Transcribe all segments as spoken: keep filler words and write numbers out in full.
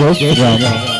जय श्री राम।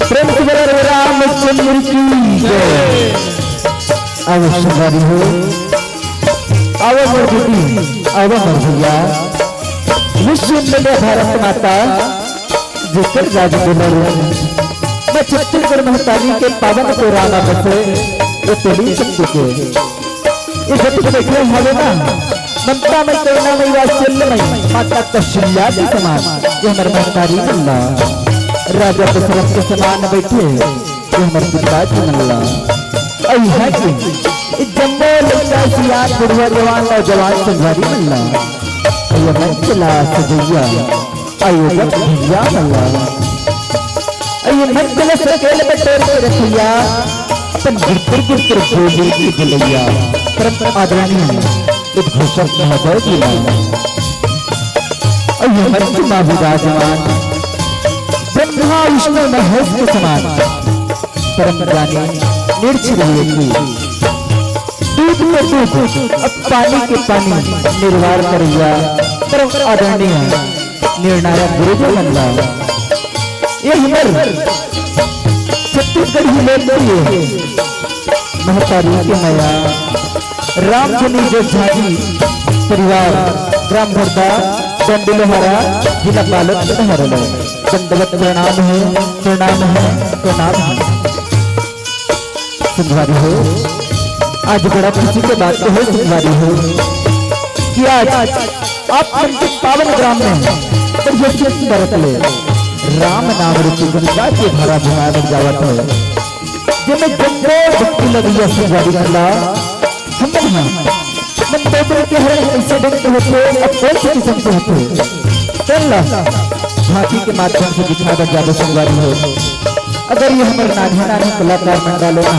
प्रेम से बोलो रामचंद्र की जय। अब संगवारी हो, अब मोर बेटी, अब मोर भैया, विश्व में भारत माता, जेकर राज दुलारू, मैं छत्तीसगढ़ महतारी के पावन पुराना बसे, वो तेरी शक्ति के। ये जब बैठे हवे ना, ममता मई, करुणा मई, वात्सल्य मई, माता कौशल्या के समान, ये हमर महतारी मन ला राजा दशरथ के समान बैठे, ये हमर पिताजी मन ला। अउ इहाँ के ये जम्मो लइका, सियान, बुढ़वा, जवान, नौजवान, संगवारी मन ला, ये मंच ला सजइया आयोजक भैया मन ला, अउ ये मंच ला सकेल बटोर के रखइया, अपन गिरपुर गिरपुर बोली के बुलइया, परम आदरणीय उद्घोषक महोदय जी ला, अउ ये मंच मा विराजमान ब्रह्मा विष्णु महेश के समान परम ज्ञानी निर्मल भैया की दूध के दूध, अब पानी के पानी, निर्वाण करइया परम आदरणीय निर्णायक गुरुजी मन ला, ये हमर छत्तीसगढ़ी लोकप्रिय महतारी के मया रामधनी जग झांकी परिवार, ग्राम भरदा, डंडी लोहारा, जिला बालोद के नहर लो। दंडवत प्रणाम है, प्रणाम है, प्रणाम है। संगवारी हो, आज बड़ा खुशी के बात तो है संगवारी हो, कि आज आप मन के पावन ग्राम में बढ़िया से बरत ले राम नाम रूपी गंगा के धारा बहावत जावत है, जेमे जम्मो भक्ति लगइया संगवारी मन ला हमन ह मन बदल के हर ऐसे ढंग के होथे, अब कौन से किस्म के होथे, तेन ला झांकी के माध्यम से दिखा बर जाबो संगवारी हो। अगर ये हमर नान्हे नान्हे कलाकार मन डालो ना,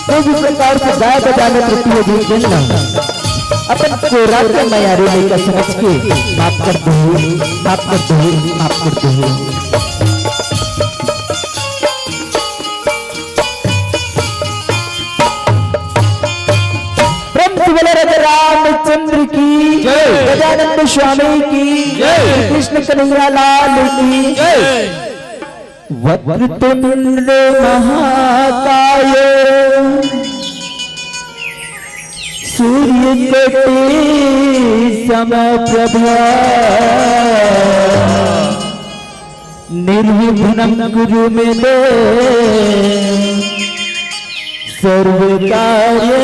कोई भी प्रकार से गाय बजाने प्रति हो गई दिन ना, अपन कोरा के मयारी लइका समझ के माफ कर दो, माफ कर दो, माफ कर दो। प्रेम से बोलो राजा रामचंद्र की जय। गजानंद स्वामी की जय। कृष्ण कन्हैया लाल की जय। वक्रतुंड महाकाय सूर्यकोटि समप्रभा निर्विघ्नं कुरु मे देव सर्वकार्येषु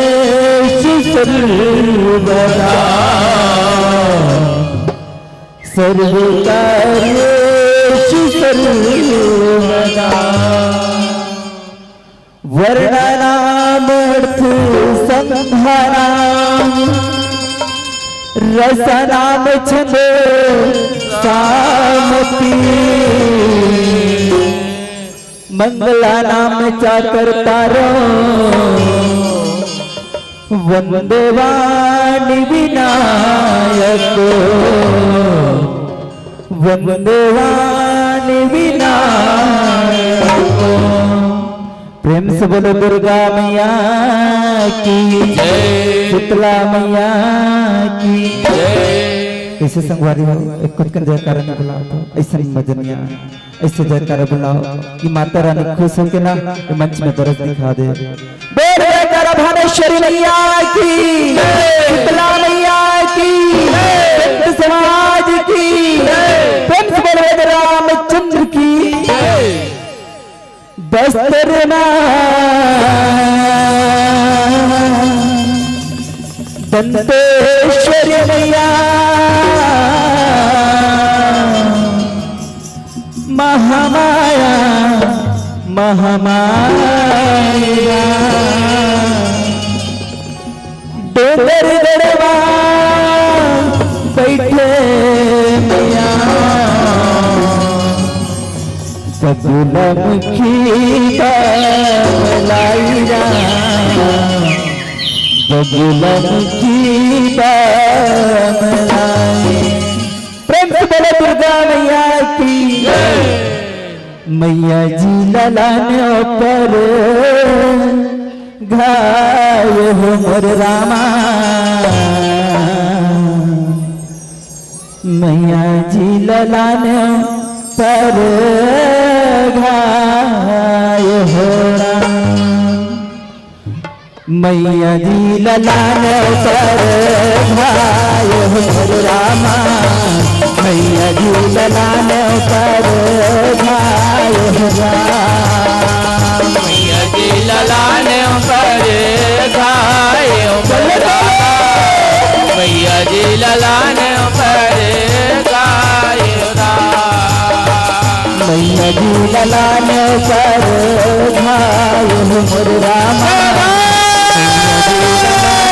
सर्वदा। सर्वकार्येषु सर्वदा। वर्णानामर्थसंधानां रसानां छंदसामपि। मंगलानां च कर्तारौ वंदे वाणि विनायकौ, वंदे वाणि विनायकौ। प्रेम से बोलो दुर्गा मैया की जय। शीतला मैया की जय। कैसे संगवारी हो, एक कुछ कन जयकारा नहीं बुलाओ तो, ऐसा मजा नहीं आया। ऐसे जयकारा बुलाओ कि माता रानी खुश होके ना ये मंच में दरस दिखा दे। बोल जयकारा भानेश्वरी मैया की, शीतला मैया की, संत समाज की, प्रेम से बोल रामचंद्र की। बस्तर माँ दंतेश्वरी मैया महामाया, महामाया। डोंगरगढ़वा बैठे मैया, बगुलम खीबा लाई राम, बगुलम खीबा लाई। प्रेम से बोलो दुर्गा मैया की। मैया जी ललान पर घाय हो मोर रामा, मैया जी ललान पर घाय हो राम। मैया जी ललान पर घाय हो मोर रामा, मैया जी ललान पर घाय हो राम। मैया जी ललान पर घाय हो मोर रामा, मैया जी ललान पर घाय हो राम। मैया जी ललान पर घाय हो मोर रामा। मैया जी ललान पर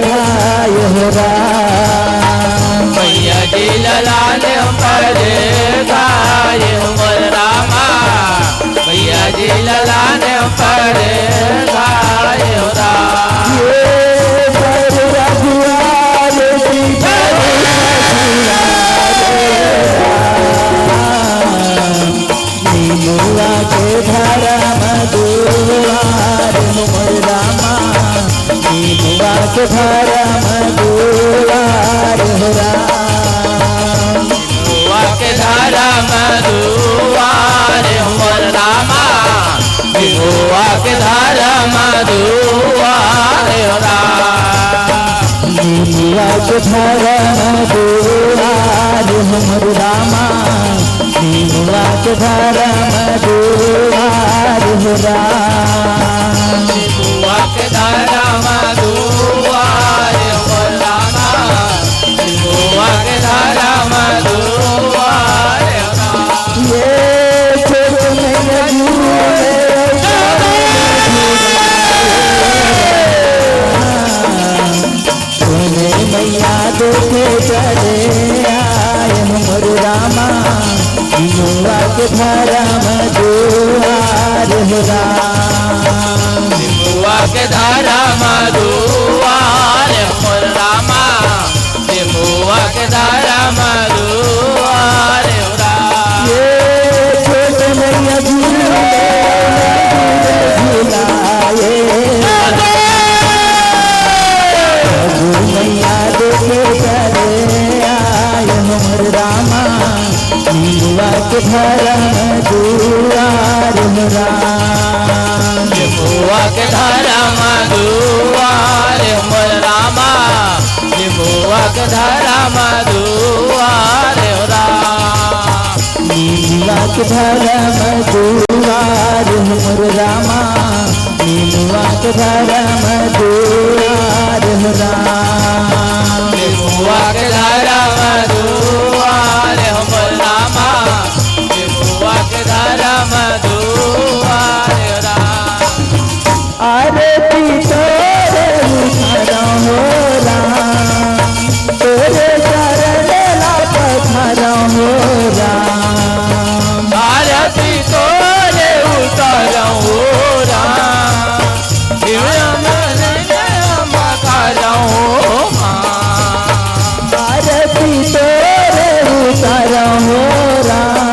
घाय हो राम। मैया जी ललान पर घाय हो मोर रामा। मैया जी ललान पर घाय हो राम। ये पर रघुआ निमुआ के धरम दुआर मोर रामा, निमुआ निमुआ के धरम दुआर हो राम। निमुआ के धरम दुआर हो मोर रामा। निमुआ के धरम दुआर हो राम। निमुआ के धरम दुआर हो मोर रामा। निमुआ के धरम दुआर हो राम। निमुआ के धरम दुआर हो रामा। निमुआ के धरम दुआर हो राम। ये छोट मैया झूले, झूले। सोने मैया देखे चले आए मोर रामा। निमुआ के धरम दुआर हो राम। निमुआ के धरम दुआर हो मोर रामा। निमुआ के धरम दुआर हो राम। ये छोट मैया झूले, झूले झूलाए। बाबू मैया देखे चले आए मोर रामा। निमुआ के धरम दुआर हो राम। निमुआ के धरम दुआर हो मोर रामा। निमुआ के धरम दुआर हो राम। निमुआ के धरम दुआर हो मोर रामा। निमुआ के धरम दुआर हो राम। निमुआ के धरम दुआर हो मोर रामा। निमुआ के धरम दुआर हो राम। आरती तोरे उतारौं हो राम, तोरे चरण ला पखारौं हो राम। आरती तोरे उतारौं हो राम, जीवन में पखारौं हो माँ। आरती तोरे उतारौं हो राम,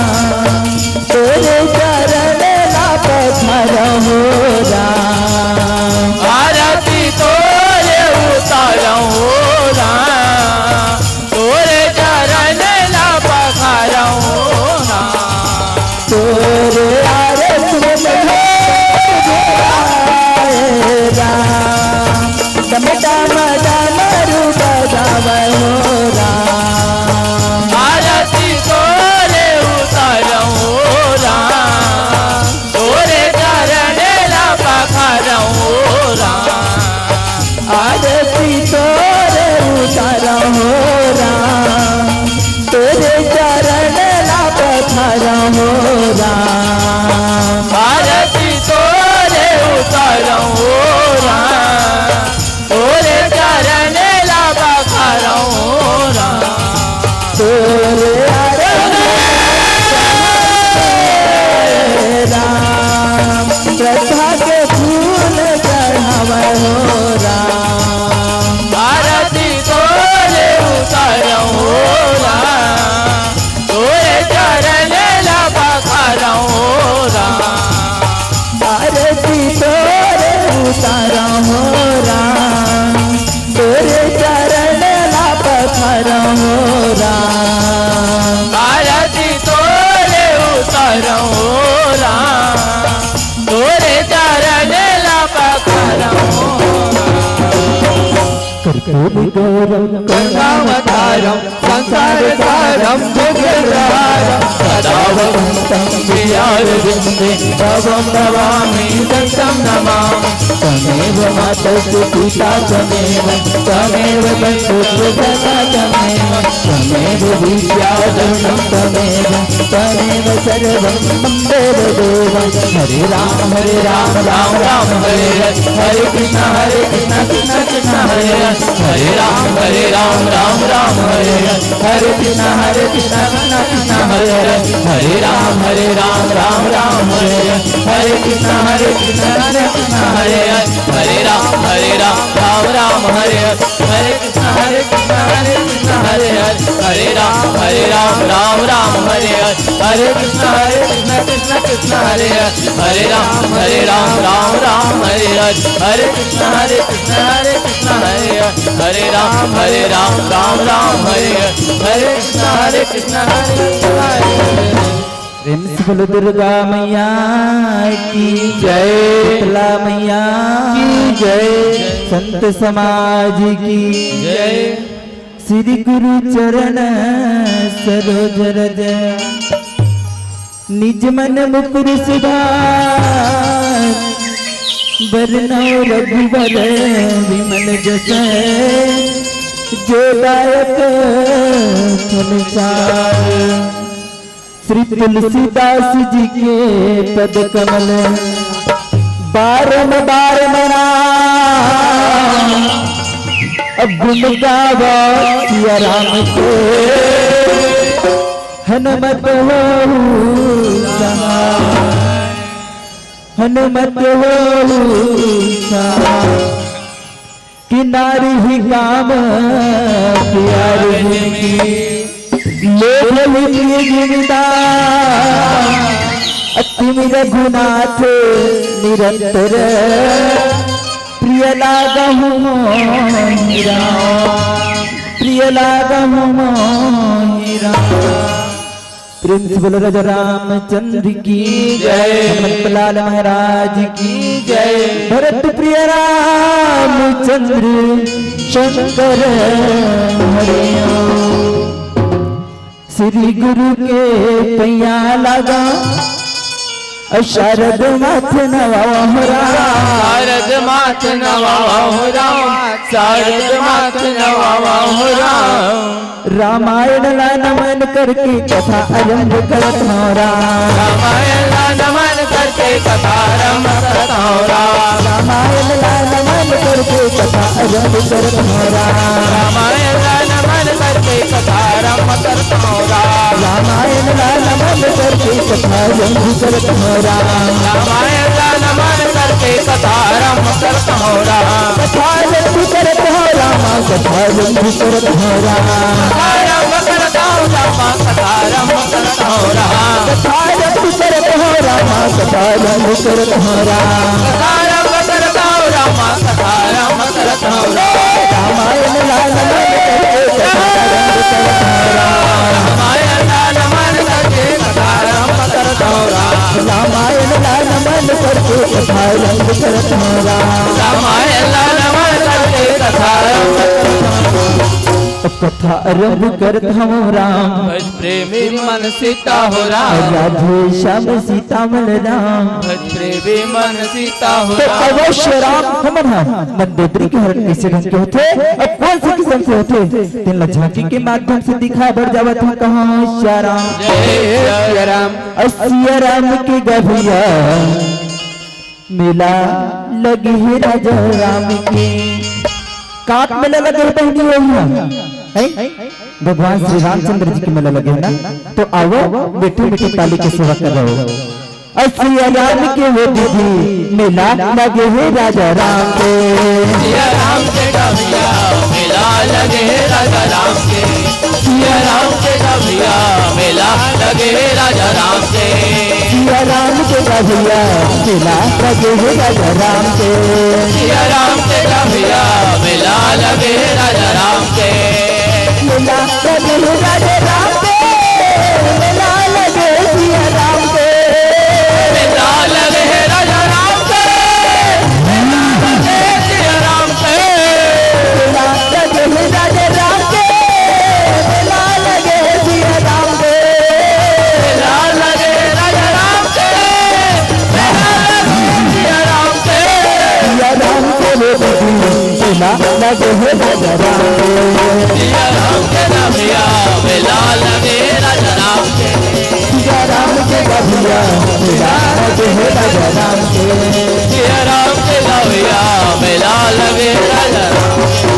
तोरे चरण ला पखारौं हो राम। आरती तोरे उतारौं हो राम, तोरे चरण ला पखारौं हो राम। तोरे आरती में हो राम, डम डम डमरू बजावै हो राम। आरती तोरे उतारौं हो राम, तोरे चरण ला पखारौं हो राम। आरती तोरे उतारौं हो राम, तोरे चरण ला पखारौं हो राम। आरती तोरे उतारौं हो राम, तोरे चरण ला पखारौं हो राम। तोरे आरती राम, श्रद्धा के फूल चढ़ावै हो राम। आरती तोरे उतारौं हो राम, तोरे चरण ला पखारौं हो राम। आरती तोरे उतारौं हो राम, तोरे चरण ला पखारौं हो राम। आरती तोरे उतारौं हो राम, तोरे चरण ला पखारौं हो राम। कर्पूर गौरम करुणावतारम संसार सारम भुजगहारम सदा वसंतम हृदयारविंदे भवं भवामि संतं नमामि। त्वमेव मातस्तु पिता त्वमेव, त्वमेव बन्धुस्तु सखा त्वमेव, त्वमेव विद्या द्रविणं त्वमेव, त्वमेव सर्वं मम देव देव। हरे राम हरे राम राम राम हरे हरे, हरे कृष्ण हरे कृष्ण कृष्ण कृष्ण हरे हरे, हरे राम हरे राम राम राम हरे हरे, हरे कृष्ण हरे कृष्ण कृष्ण कृष्ण हरे हरे, हरे राम हरे राम राम राम हरे हरे, हरे कृष्ण हरे कृष्ण कृष्ण कृष्ण हरे हरे, हरे राम हरे राम राम राम हरे हरे, हरे कृष्ण हरे कृष्ण कृष्ण कृष्ण हरे हरे, हरे राम हरे राम, राम राम हरे हरे, हरे कृष्ण हरे कृष्ण, कृष्ण कृष्ण हरे हरे, हरे राम हरे राम, राम राम हरे हरे, हरे कृष्ण हरे कृष्ण, हरे कृष्ण हरे हरे, हरे राम हरे राम, राम राम हरे हरे, हरे कृष्ण हरे कृष्ण, हरे कृष्ण हरे हरे। प्रेम से बोलो दुर्गा मैया की जय, शीतला मैया की जय, संत समाज की जय। श्री गुरु चरण सरोज रज, निज मन मुकुर सुधार, बरनउँ रघुबर विमल जस, जो दायक फल चार। श्री तुलसीदास जी के पद कमल, बारम बार मना, अब गुण गावा सिया राम के। हनुमत हो सहाय, हनुमत हो सहाय। कि नारी ही काम प्यार जिनकी, लोभ वित्त जिनका, अति रघुनाथ निरंतर, प्रिय लागहु मोहि राम, प्रिय लागहु मोहि राम। प्रेम से बोलो राजा रामचंद्र की जय। हनुमंत लाल महाराज की जय। भरत प्रिय रामचंद्र शंकर हरिओम। श्री गुरु के पैया लगा, अउ शारद माथ नवावा हो राम। शारद माथ नवावा हो राम, शारद माथ नवावा हो राम। रामायण ला नमन करके कथा आरंभ करत हौं राम। रामायण ला नमन करके कथा आरंभ करत हौं राम। रामायण ला नमन करके कथा आरंभ करत हौं राम। रामायण ला नमन करके कथा आरंभ करत हौं राम। रामायण ला नमन करके कथा आरंभ करत हौं राम। रामायण ला नमन करके कथा आरंभ करत हौं राम। कथा आरंभ करत हौं राम, कथा आरंभ करत हौं राम। कथा आरंभ करत हौं राम, कथा आरंभ करत हौं राम। कथा आरंभ करत हौं राम, कथा आरंभ करत हौं राम। कथा आरंभ करत हौं राम, कथा आरंभ करत हौं राम। रामायण ला नमन करके कथा आरंभ करत हौं राम। रामायण ला नमन करके कथा आरंभ करत हौं राम। रामायण ला नमन करके कथा आरंभ करत हौं राम। रामायण ला नमन करके कथा आरंभ करत हौं राम। अब कथा आरंभ करत हौं राम। भज प्रेमी मन सीता हो राम। राधे श्याम सीता मन राम। भज प्रेमी मन सीता हो तो राम। अवश्य राम हमन ह मंदोदरी के हरण कइसे ढंग के होथे, अब कौन से किसम से होथे, तेन ला झांकी के माध्यम से दिखाए बर जावत हौं। कहाँ सिया राम? जय सिया राम। अउ सिया राम के गभिया मेला लगे हे राजा राम के। काक मेला लगे हे बहिनी हो इहाँ, हैं? भगवान श्री रामचंद्र जी के मेला लगे हे ना, तो आवो, मीठी मीठी ताली के सेवा करो। अउ सिया राम के वो दीदी, मेला लगे हे राजा राम के। सिया राम के गभिया, मेला लगे हे राजा राम के। सिया राम के गभिया, मेला लगे हे राजा राम के। सिया राम के गभिया, मेला लगे हे राजा राम के। सिया राम के गभिया, मेला लगे हे राजा राम के। मेला लगे हे राजा राम के, मेला लगे सिया राम के। मेला लगे हे राजा राम के, मेला लगे सिया राम के। मेला लगे हे राजा राम के, मेला लगे सिया राम के। मेला लगे राजा राम के, मेला लगे सिया राम के। सिया राम के रे दीदी, मेला लगे हे राजा राम के। सिया राम के गभिया, मेला लगे राजा राम के। सिया राम के गभिया, मेला लगे हे राजा राम के। सिया राम के गभिया, मेला लगे राजा राम के।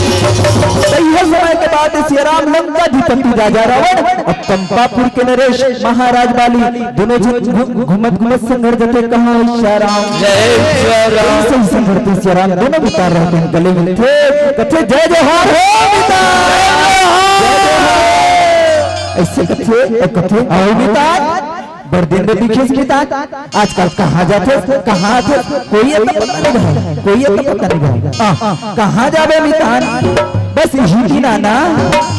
तो यह समय के बाद सिया राम लंकाधिपति राजा रावण अउ कंपापुर के नरेश महाराज बाली दोनों झन घू-, घूमत घूमत संघर जथे। कहाँ सिया राम? जय सिया राम। सही संघरथे सिया राम, दोनों मितान रहते हैं, गले मिलथे, कथे जय जोहार हो मितान। जय जोहार। अइसे कथे, अउ कथे, "अउ मितान, बड़ दिन में दिखेस मितान, आजकल कहाँ जाथेस, कहाँ आथेस, कोई अता पता नइ रहय, कोई अता पता नइ रहय। आ, कहाँ जाबे मितान, बस इही दिन आना,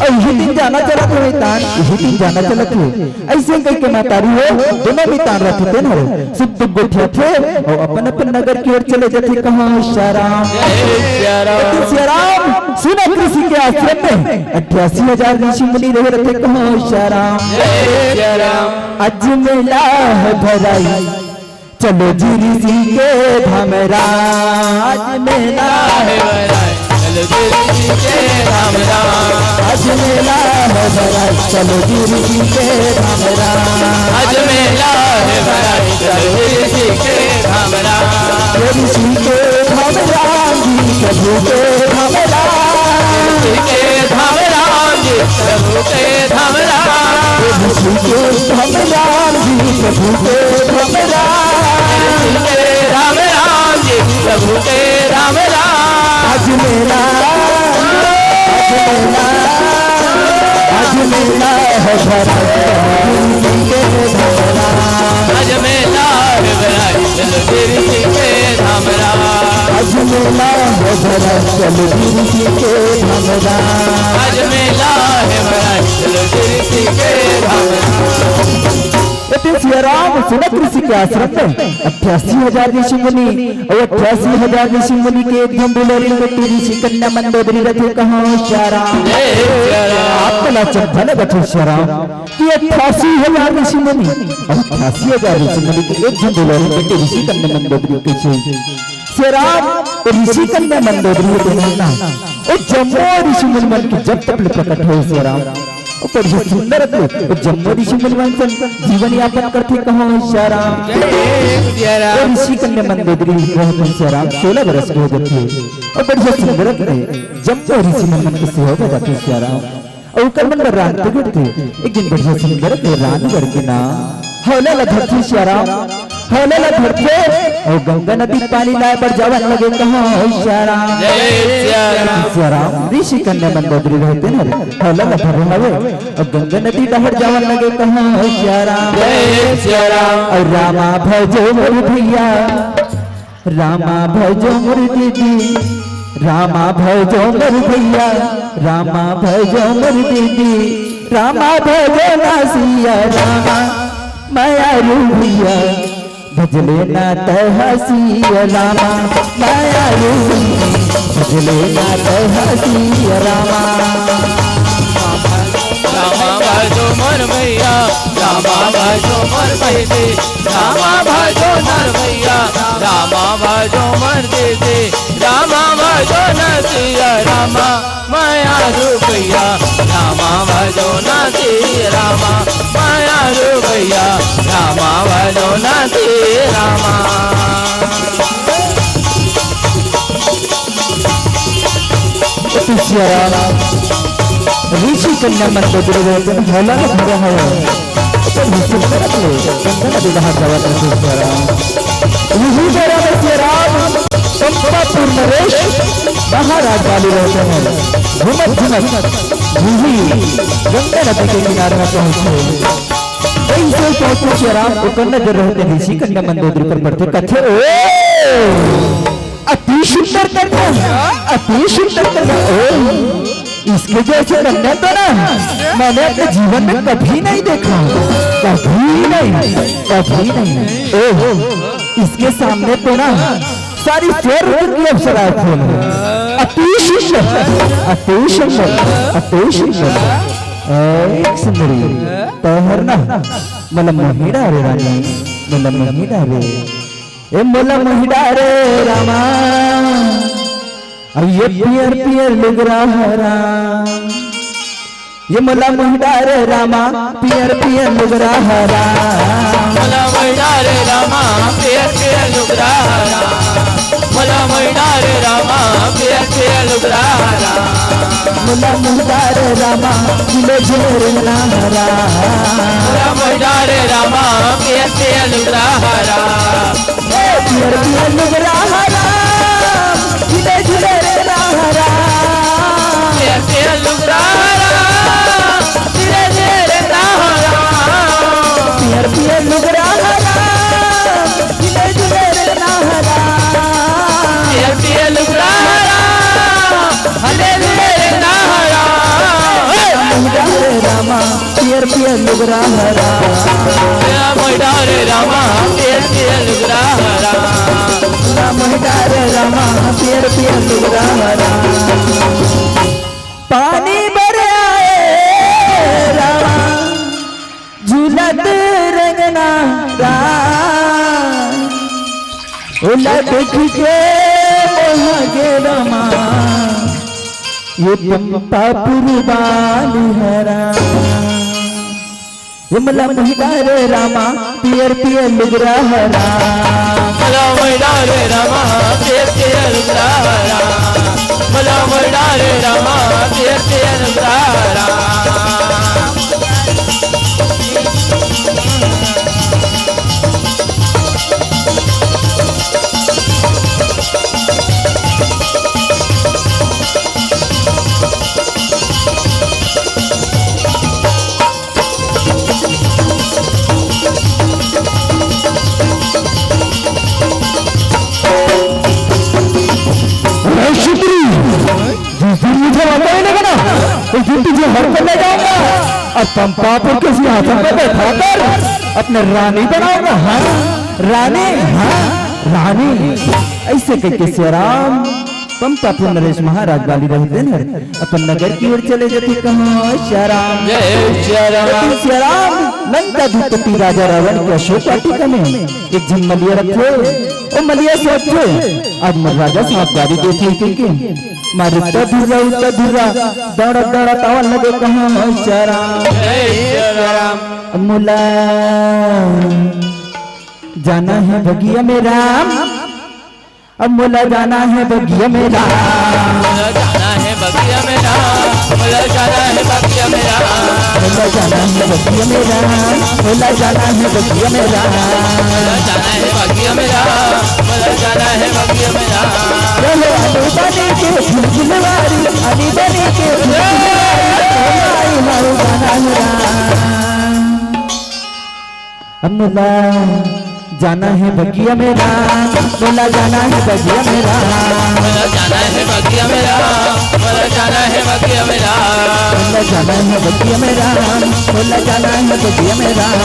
अउ इही दिन जाना चलत हे मितान, इही दिन जाना चलत हे।" अइसे कहिके महतारी हो, दूनों मितान रथे तेन हरे। सुख दुख गोठियाथे अउ अपन अपन नगर के ओर चले जाथे। कहाँ सियाराम। जय सियाराम। सियाराम, सुनक ऋषि के आश्रम में अट्ठासी हजार ऋषि मुनि रहे रथे। कहाँ सियाराम। जय सियाराम। आज मेला हे भराई, चलो जी ऋषि के धाम राम। आज मेला हे भराई, चलो जी ऋषि के धाम राम। आज मेला हे भराई, चलो जी ऋषि के धाम राम। आज मेला हे भराई, चलो जी ऋषि के धाम राम। ये ऋषि के धाम राम जी, प्रभु के धाम राम। ऋषि के धाम राम जी, प्रभु के धाम राम। ये ऋषि के धाम राम जी, प्रभु के धाम राम। ऋषि के धाम राम जी, प्रभु के धाम राम। आज मेला, आज मेला, आज मेला हे भराई, चलो जी ऋषि के धाम राम। आज मेला हे भराई, चलो जी ऋषि के धाम राम। आज मेला हे भराई, चलो जी ऋषि के धाम राम। आज मेला हे भराई, चलो जी ऋषि के धाम राम। एते सियाराम सुनक ऋषि के आश्रम में अट्ठासी हजार ऋषि मुनि, अउ अट्ठासी हजार ऋषि मुनि के एक झन दुलारिन बेटी ऋषि कन्या मंदोदरी रथे। कहाँ सियाराम। जय सियाराम। आप मन ला चंदा लगत हे सियाराम कि अट्ठासी हजार ऋषि मुनि, अउ अट्ठासी हजार ऋषि मुनि के एक झन दुलारिन बेटी ऋषि कन्या मंदोदरी कइसे सियाराम, ओ ऋषि कन्या मंदोदरी हे तेन ना, ओ जम्मो ऋषि मुनि मन के जब तप ले प्रकट होय सियाराम, ओ बढ़िया सुंदर रथे, ओ जम्मो ऋषि मुनि मन सन जीवन यापन करथे। कहाँ सियाराम। जय सियाराम। ओ ऋषि कन्या मंदोदरी रहत हे सियाराम, सोलह बरस के हो जाथे, ओ बढ़िया सुंदर रथे, जम्मो ऋषि मुनि मन के सेवा हो जाथे सियाराम। अउ ओकर मन बर रांधथे गढ़थे। एक दिन बढ़िया सुंदर के रांध करके ना हौला ला धरथे सियाराम, हौला ला धरथे अउ गंगा नदी पानी लाय बर जावन लगे। कहाँ सियाराम। जय सियाराम। सियाराम ऋषि कन्या मंदोदरी रहिथे ना रे, हौला ला धरे हवे अउ गंगा नदी डहर जावन लगे। कहाँ सियाराम। जय सियाराम। अउ रामा भजो मोर भैया, रामा भजो मोर दीदी, रामा भजो मोर भैया, रामा भजो मोर दीदी, रामा भजो ना सियाराम। मयारू भैया भजले ना तैं सियाराम। मयारू भजले ना तैं सियाराम। रामा भजो मोर भैया, रामा भजो मोर दीदी, रामा भजो नर भैया, रामा भजो मर दीदी, रामा भजो न सिया रामा, मयारू भैया, रामा भजो न सिया रामा, मयारू भैया, रामा भजो न सिया रामा। सियाराम ऋषि कन्या मंदोदरी रहिथे ना, हौला ला धरे हवे। ओकर ऋषि करत ले गंगा नदी डहर जावत रहिथे सियाराम। उही बेरा में सियाराम चंपापुर नरेश महाराज वाली रहिथे ना, घूमत घूमत उही गंगा नदी के किनारे में पहुंचे। जइसे पहुंचे सियाराम, ओकर नजर रहिथे ऋषि कन्या मंदोदरी पर पड़थे, कथे, "ओ, अति सुंदर कन्या, अति सुंदर कन्या। ओ, इसके जैसी कन्या तो ना मैंने अपने जीवन में कभी नहीं देखा, कभी नहीं, कभी नहीं। ओ, इसके सामने तो ना सारी स्वर्ग की अप्सराएं फेल है। अति सुंदर, अति सुंदर, अति सुंदर। ए, एक सुंदरी, तोहर ना, मतलब मोहिड़ा रे रानी, मतलब मोहिड़ा रे।" ए मोला मोहि डारे रामा, अब ये पियर पियर लुगरा हरा। ये मोला मोहि डारे रामा, पियर पियर लुगरा हरा। मोला मोहि डारे रामा, पियर पियर लुगरा हरा। मोला मोहि डारे रामा, पियर पियर लुगरा हरा। मोला मोहि डारे रामा, झिले झिले रेंगना हरा। मोला मोहि डारे रामा, पियर पियर लुगरा हरा। पियर पियर लुगरा हरा, झिले झिले रेंगना हरा। पियर पियर लुगरा हरा, झिले झिले रेंगना लुगरा हरा। राम डारे रामा, पियर पियर लुगरा हरा। राम डारे रामा, पियर पियर लुगरा हरा। पानी बर आए रामा, झूलत रंगना राम। ओला देख के मोह गे रामा, ये पंपा पुरबाली हरा। ये मला महिला रे रामा, पियर पियर लुगरा हरा। मला महिला रे रामा, पियर पियर लुगरा हरा। मला महिला रे रामा, पियर पियर लुगरा हरा। अरे छुपरी, जिस दिन मुझे वादा नहीं लगा ना, उस दिन तुझे हर कर ले जाऊंगा और पंपापुर के सिंहासन पर बैठा कर अपने रानी बनाऊंगा। हाँ रानी, हाँ रानी। ऐसे कह के सियाराम पंपापुर नरेश महाराज वाली रहते न अपन नगर की ओर चले जाते। कहाँ सियाराम? जय सियाराम। लेकिन सियाराम, लंकाधिपति राजा रावण के अशोक वाटिका में एक झन मलिया रखे। ओ मलिया सोचे, आज मोर राजा साहब गारी देथे के, मारे तो धुर्रा उत्ता धुर्रा दौड़ा दौड़ा तावन लगे। कहाँ सियाराम? जय सियाराम। मोला जाना है बगिया में राम, अब मोला जाना है बगिया में राम। मोला जाना है बगिया में राम, मोला जाना है बगिया में राम। मोला जाना है बगिया में राम, मोला जाना है बगिया में राम। मोला जाना है बगिया में राम, मोला जाना है बगिया में राम। चलो आलू बनी के फुलवारी, आलू बनी के फुलवारी, मोला जाना है राम। अब मोला जाना है बगिया में राम, मोला जाना है बगिया में राम। मोला जाना है बगिया में राम, मोला जाना है बगिया में राम। मोला जाना है बगिया में राम, मोला जाना है बगिया में राम।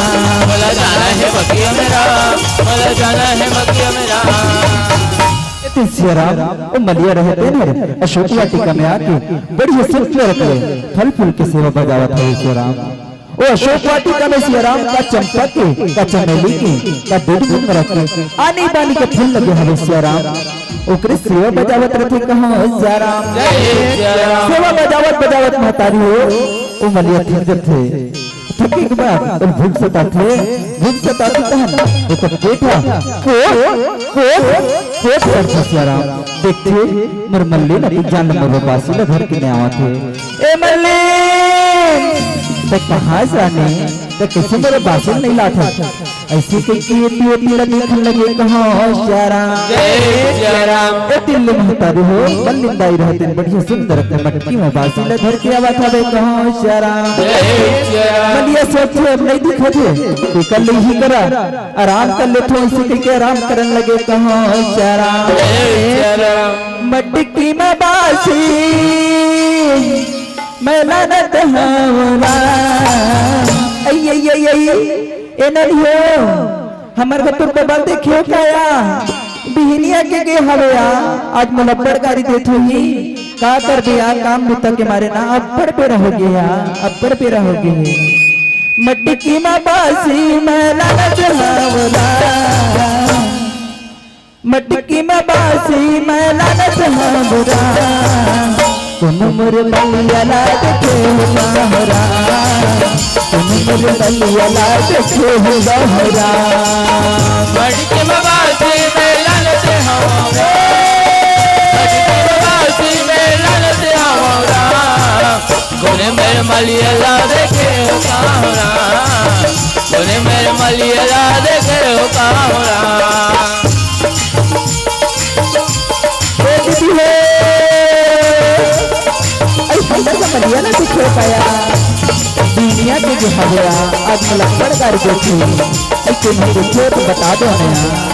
मोला जाना है बगिया में राम, मोला जाना है बगिया में राम। ए सियाराम, ओ मलिया रहते न अशोक वाटिका में आके बढ़िया सुंदर के फल फूल के सेवा बजावत है सियाराम। ओ अशोक वाटिका में सियाराम का चंपा के, का चमेली के, का दूध घुंघरा के, आनी बानी के फूल लगे हवे सियाराम। ओकरे सेवा बजावत रथे कहाँ सियाराम। जय सियाराम। सेवा बजावत बजावत महतारी हो, ओ मलिया थक जथे। थके के बाद ओ भूख सताथे, भूख सताथे तहन ओकर पेट ह कोट, कोट, कोट करथे सियाराम। देखथे मोर मल्ली न जान मोर बासी ल धर के नइ आवत हे। ए मल्ली, ते कहाँ से आने? ते कैसे मोर बासी ल नइ लात हस? ऐसे कहिके एती ओती ल देखन लगे कहाँ सियाराम। जय सियाराम। ए तिल्ली महतारी हो, मल्लिन दाई रहते बढ़िया सुंदर अपने मटकी में बासी ल धर के आवत हवे कहाँ सियाराम। जय सियाराम। मलिया सोचे अब नइ दिखत हे, ते कर ले ही करा, आराम कर लेथों, ऐसे कहिके आराम करन लगे कहाँ सियाराम। जय सियाराम। मटकी में बासी मैं लानत हवं रा। अई, अई, अई, अई, ए ननियो, हमर घर तोर बबल देखे हो का या? बिहनिया के गे हवे या, आज मोला अब्बड़ गारी देत होही। का करबे या, काम बुता के मारे ना अब्बड़ बेरा हो गे या, अब्बड़ बेरा हो गे हे। मटकी में बासी मैं लानत हवं रा। मटकी में बासी मैं लानत हवं रा। कोनो मोर मलिया ला देखे हो रा। कोनो मोर मलिया ला देखे हो रा। मटकी में बासी मैं लानत हवं रा। मटकी में बासी मैं लानत हवं रा। कोने मेरे मलिया ला देखे हो कावरा, कोने मेरे मलिया ला देखे हो कावरा। ए दीदी हो, अई सुंदर सा मलिया ला देखे हो काया। दुनिया के जो हवे या, आज मुलक्कड़ कर देखे। अई तुम देखे हो तो बता दो हमें यार।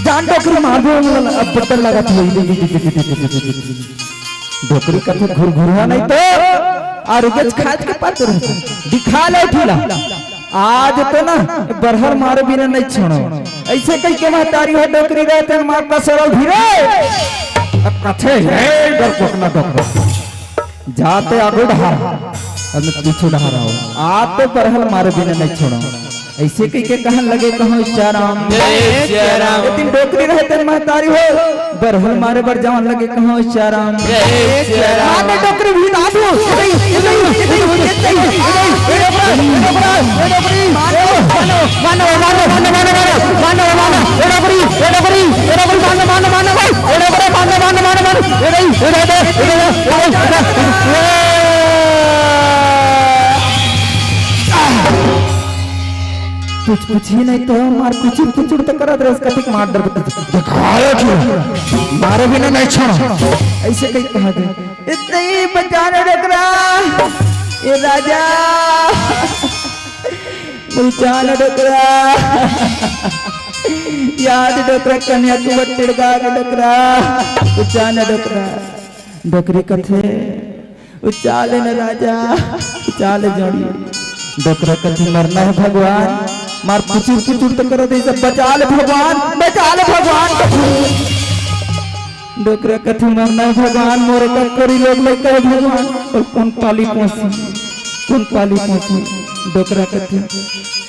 जान डोकरी मार दो, अब डर लगा था। डोकरी कथे घुरघुरहा नहीं तो, और उगेच खाद के पात्र दिखा ले उठिला। आज तो ना बरहर मारे बिना नहीं छोड़ो। ऐसे कह के महतारी हो डोकरी रहते मार का सरल धीरे। अब कथे है डर कोकना डोकरा। जाते आगू डहार, अब मैं पीछू डहार आओ। आ तो बरहर मारे बिना नहीं छोड़ो। ऐसे कह के कहन लगे कहो सियाराम। जय सियाराम। लेकिन डोकरी रहते महतारी हो, बरहर मारे बर जावन लगे कहो सियाराम। जय सियाराम। माने डोकरी भी दादू। कुछ पूछी नहीं तो मार कुचुर कुचुर तो करत रहे, कतिक मार डर कुछ दिखाया क्यों? मारे बिना नहीं छोड़ो। ऐसे कहीं कहा दे। इतने ही बचाने डोकरा। ये राजा। बचाने डोकरा। याद डोकरा कन्या कुबट टिड़गा के डोकरा, उचान डोकरा। डोकरी कथे, उचाले न राजा, उचाले जोड़ी। डोकरा कथे मरना है भगवान, मार पुचुर पुचुर तो करो दे सब, बचा ले भगवान, बचा ले भगवान। डोकरा कथे मरना है भगवान, मोरे ककरी लोग लइका है भगवान, अउ कोन पाली पोसी, कोन पाली पोसी। डोकरा कथे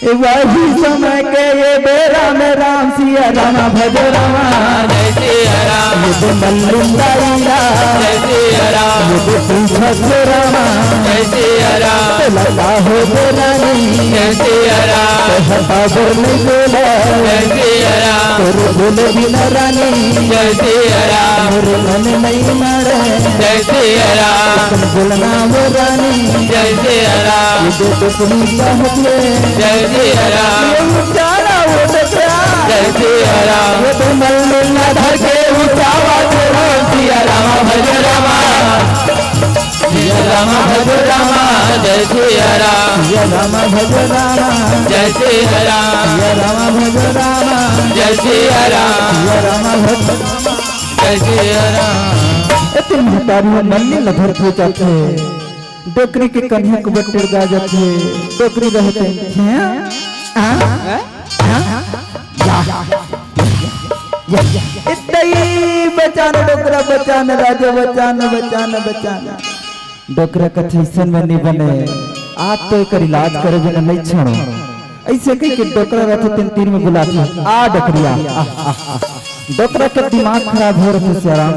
ए वही समय के ये बेरा में राम सिया रामा भजो रामा। जय सिया राम। ये तो मल्लिंदा ईरा। जय सिया राम। ये तो पूछा से रामा। जय सिया राम। तो लगा हो दे रानी। जय सिया राम। तो हटा बोल नहीं बोला। जय सिया राम। तो बोले बिना रानी। जय सिया राम। मोर मन नहीं मारे। जय सिया राम। तुम बोलना वो रानी। जय सिया राम। ये दो तो सुनी का होते। जय सिया राम। ये उजाला वो टकरा। जय सिया राम। ये तो मल मिलना धर के उठावा तो राम सिया रामा भज रामा। सिया रामा भज रामा। जय सिया राम। सिया रामा भज रामा। जय सिया राम। सिया रामा भज रामा। जय सिया राम। सिया रामा भज रामा। जय सिया राम। ए तेन महतारी ह मल्ली ल धर के जाथे। डोकरी के कन्या कुबट टिड़गा जाथे। डोकरी रहते हैं। हाँ? हाँ? या, या, या। ए दई बचान डोकरा बचान राजा बचान बचान बचान। डोकरा कथे अइसन में नहीं बने। आज तो एकर इलाज करे बिना नहीं छोड़ो। अइसे कहि के डोकरा रथे तेन तीर में बुलाथे, आ डोकरिया, आ, आ, आ। डोकरा के दिमाग खराब हो रथे सियाराम।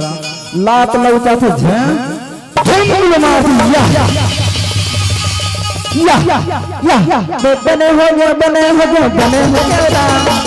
लात लौटा थे झं, झं मार दी, या, या, या, या, बने हो गया, बने हो गया, बने हो गया राम।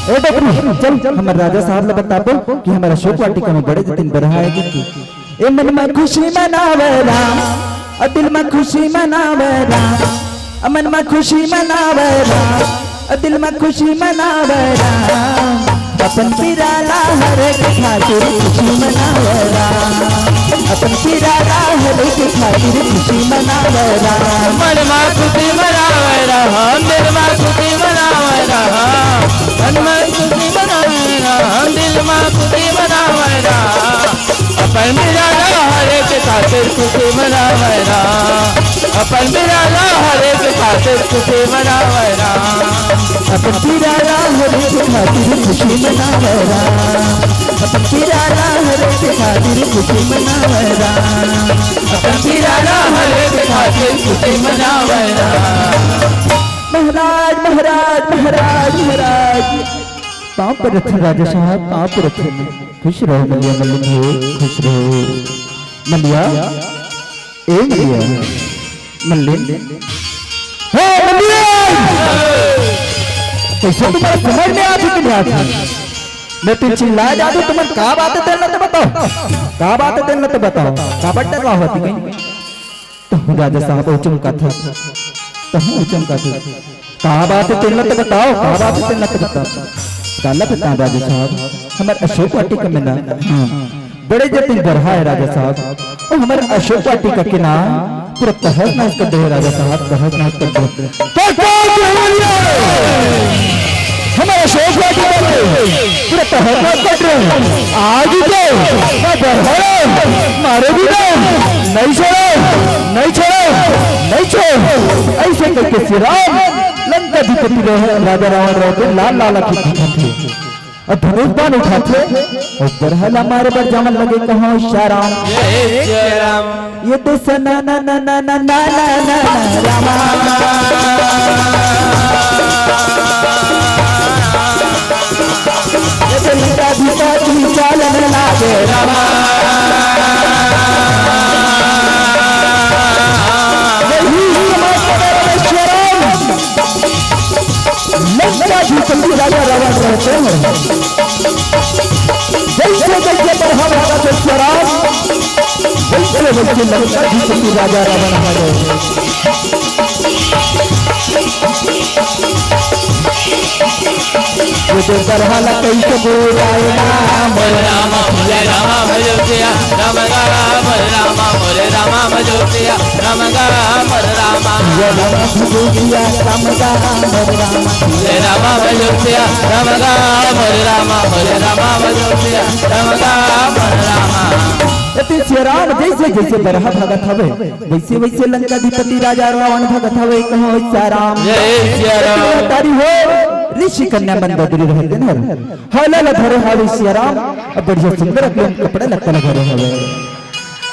ए डोकरी, चल, हमर राजा साहब ल बताबो कि हमर अशोक वाटिका में बड़े जतिन बरहा है कि, ए मन में खुशी मनावे राम, अ दिल में खुशी मनावे राम, अ मन में खुशी मनावे राम, अ दिल में खुशी मनावे राम। अपन पिराला हरे के खातिर खुशी मनावे राम। अपन पिराला हरे के खातिर खुशी मनावे राम। मन मा खुशी मनावे राम, दिल मा खुशी मनावे राम। मन मा खुशी मनावे राम, दिल मा खुशी मनावे राम। अपन पिराला हरे के खातिर खुशी मनावे राम। अपन पिराला हरे के खातिर खुशी मनावे राम। अपन पिराला हरे के खातिर खुशी मनावे राम। अपन पिराला हरे के खातिर खुशी मनावे राम। अपन पिराला हरे के खातिर खुशी मनावे राम। महाराज, महाराज, महाराज, महाराज। पाँव परत हन राजा साहब, पाँव परत हन। खुश रहो मलिया, मलिन हो, खुश रहो। मलिया, ए मलिया, मलिन। हे मलिया! कइसे तुम्हर समझ में आथे कि नहीं आथे? मैं तो चिल्लाय जाथों, तुम्हर का बात हे तेन ल तो बताओ। का बात हे तेन ल तो बताओ। काबर डर्रावत हव कहीं? तहूँ राजा साहब ओ चमकाथस, तहूँ ओ चमकाथस। का बात हे तेन ल तो बताओ, का बात हे तेन ल तो बताओ। काला बताओं राजा साहब, हमर अशोक वाटिका में ना, हाँ, बड़े जतिन बरहा हे राजा साहब, ओ हमर अशोक वाटिका के ना पूरा तहस नहस कर दे हे राजा साहब, तहस नहस कर दे। तो का बोलिए? हमर अशोक वाटिका के पूरा तहस नहस कर रहे हैं। आज तो मैं बरहा रहा हूँ, मारे भी नहीं, नहीं छोड़ो, नहीं छोड़ो, नहीं छोड़ो। अइसे कहिके सियाराम लंकाधिपति रहे, राजा रावण रहे, लाल लाल आँखी दिखत हे। अउ धनुष बाण उठाथे, अउ बरहा ला मारे बर जावन लगे, कहाँ सियाराम। जय सियाराम। ये तो सना ना ना ना ना ना ना ना ना रामा। ये तो लंकाधिपति चालन लागे रामा। जैसे जैसे बरहा भागथे सियाराम, वैसे वैसे लंकाधिपति राजा रावण आ गए। ये तो बरहा ला कइसे बोलाए ना, मोर रामा, मोर रामा भजो सिया राम गा, मोर रामा, मोर रामा भजो सिया राम गा, मोर रामा। ये रामा भजो सिया राम गा, मोर रामा। मोर रामा भजो सिया राम गा, मोर रामा, मोर रामा भजो सिया राम गा, मोर रामा। अति सियाराम जैसे जैसे बरहा भागत हवे, वैसे वैसे लंकाधिपति राजा रावण भागत हवे। कहो सियाराम। जय सियाराम। तारी हो, ऋषि कन्या मंदोदरी रहते न, हला ला धरे हावे सियाराम, अब बढ़िया सुंदर अपने कपड़ा लत्ता ला धरे हवे।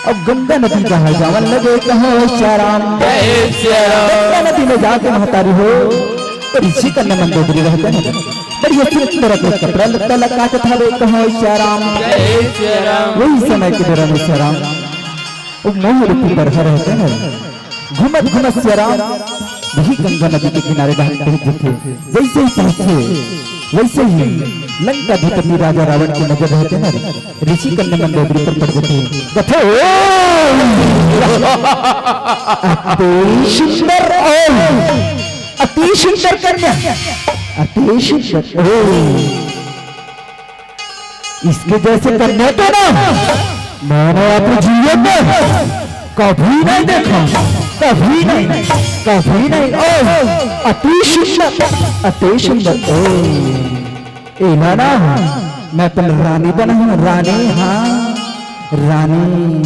अब गंगा नदी बहा जावन लगे। कहो सियाराम। जय सियाराम। गंगा नदी में जाके महतारी हो, तो ऋषि कन्या मंदोदरी रहते हैं, बढ़िया सुंदर अपने कपड़ा लत्ता ला काटत हवे। कहो सियाराम। जय सियाराम। वही समय के दौरान सियाराम, वो मोह रूपी बरहा रहते हैं, घूमत घूमत सियाराम वही गंगा नदी के किनारे पहुंच जाथे। जैसे ही पहुंचे, वैसे ही लंकाधिपति राजा रावण की नजर रहते ना, ऋषि कन्या मंदोदरी पर पड़ जाथे। कथे, "ओ, अति सुंदर, ओ, अति सुंदर कन्या, अति सुंदर, ओ।" इसके जैसे कन्या तो ना मैंने अपने जीवन में कभी नहीं देखा, कभी नहीं, कभी नहीं। ओ, अति सुंदर, अति सुंदर। ओ, एला ना मैं अपन रानी बनाहूं, रानी, हाँ, रानी।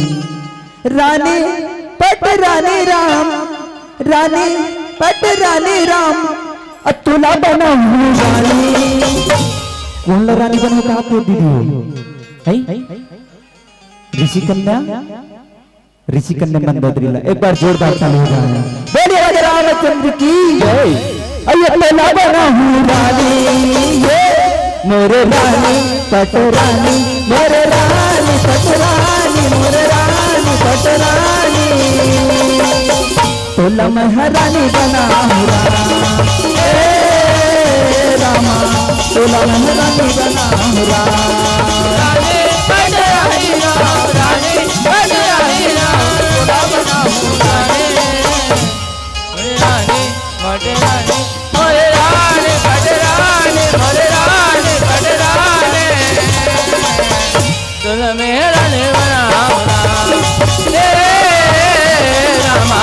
रानी पट रानी राम, रानी पट रानी राम, अ तोला बनाहूं रानी। कौन ला रानी बनाहूं कहा तो दीदी हो? हैं? ऋषि कन्या, ऋषि कन्या मंदोदरी ला। एक बार जोरदार ताली हो जाए। बोलिए राजा रामचंद्र की जय। अयो तोला बनाहूं रानी, ये मोरे रानी पट रानी, मोरे रानी पट रानी, मोरे रानी पट रानी। तोला मैं रानी बनाहूं राम, ए रामा, तोला मैं रानी बनाहूं राम। रानी पट रानी राम, रानी पट रानी राम, तोला बनाहूं रानी। रानी, मोटे रानी, मोरे रानी, पट रानी, मोरे रानी, पट रानी। तोला मैं रानी बनाहूं राम। ए रामा,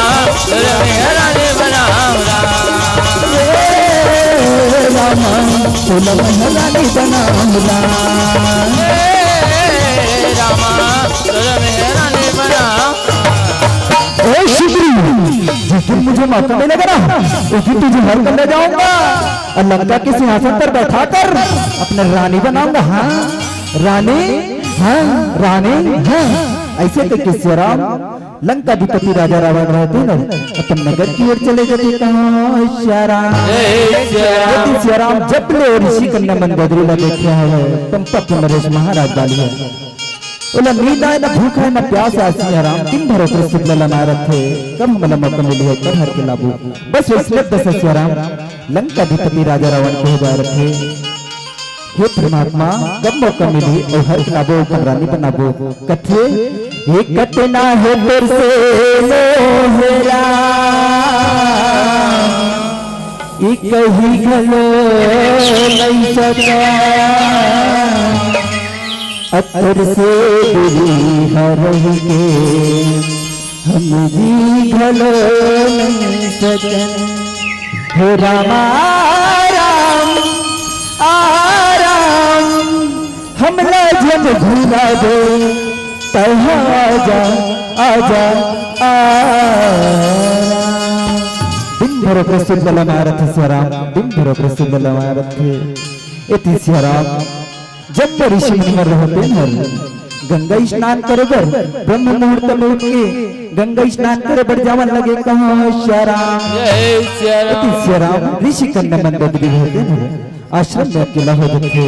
तोला मैं रानी बनाहूं राम। ए रामा, तोला मैं रानी बनाहूं राम। ए रामा, तोला मैं रानी बनाहूं। ए सुग्रीव, जिस दिन मुझे मौका मिलेगा ना, उस दिन तुझे हर कर ले जाऊंगा और लंका के सिंहासन पर बैठा कर अपने रानी बनाऊंगा। हाँ, रानी, हाँ, रानी, हाँ। ऐसे करके सियाराम लंकाधिपति राजा रावण रहते ना, अपन नगर की ओर चले जाते। कहाँ सियाराम? जय सियाराम। जब ले ऋषि कन्या मंदोदरी ला देखे हवे, तम पप्पू नरेश महाराज वाली है। ओला नींद आय, न भूख आय, न प्यास आय, सियाराम दिन भर ओकरे सुध ल लमाय रथे। कब हमला मौका मिलही, कब हर के लाबो। बस वइसने दसा सियाराम लंकाधिपति राजा रावण के हो जाय रथे। हे परमात्मा, कब मौका मिलही अउ हर के लाबो, अपन रानी बनाबो। कथे, "ए कतना हे तोर से मोहरा, ए कही घलो नइ सका।" अतर से दूरी ह रहिके हम जी घलो नइ सकन। हे रामा राम, आ राम, हमला झन भुला दे, तैं हा आजा, आजा, आ राम। दिन भर ओकरे सुध ल लमाय रथे सियाराम, दिन भर ओकरे सुध ल लमाय रथे। एती सियाराम जम्मो ऋषि मुनि मन रहते हर गंगा स्नान करे बर ब्रह्म मुहूर्त में उठ के गंगा स्नान करे बर जावन लगे। कहाँ सियाराम? जय सियाराम। एती सियाराम ऋषि कन्या मंदोदरी रहते हर आश्रम में अकेला हो जाथे।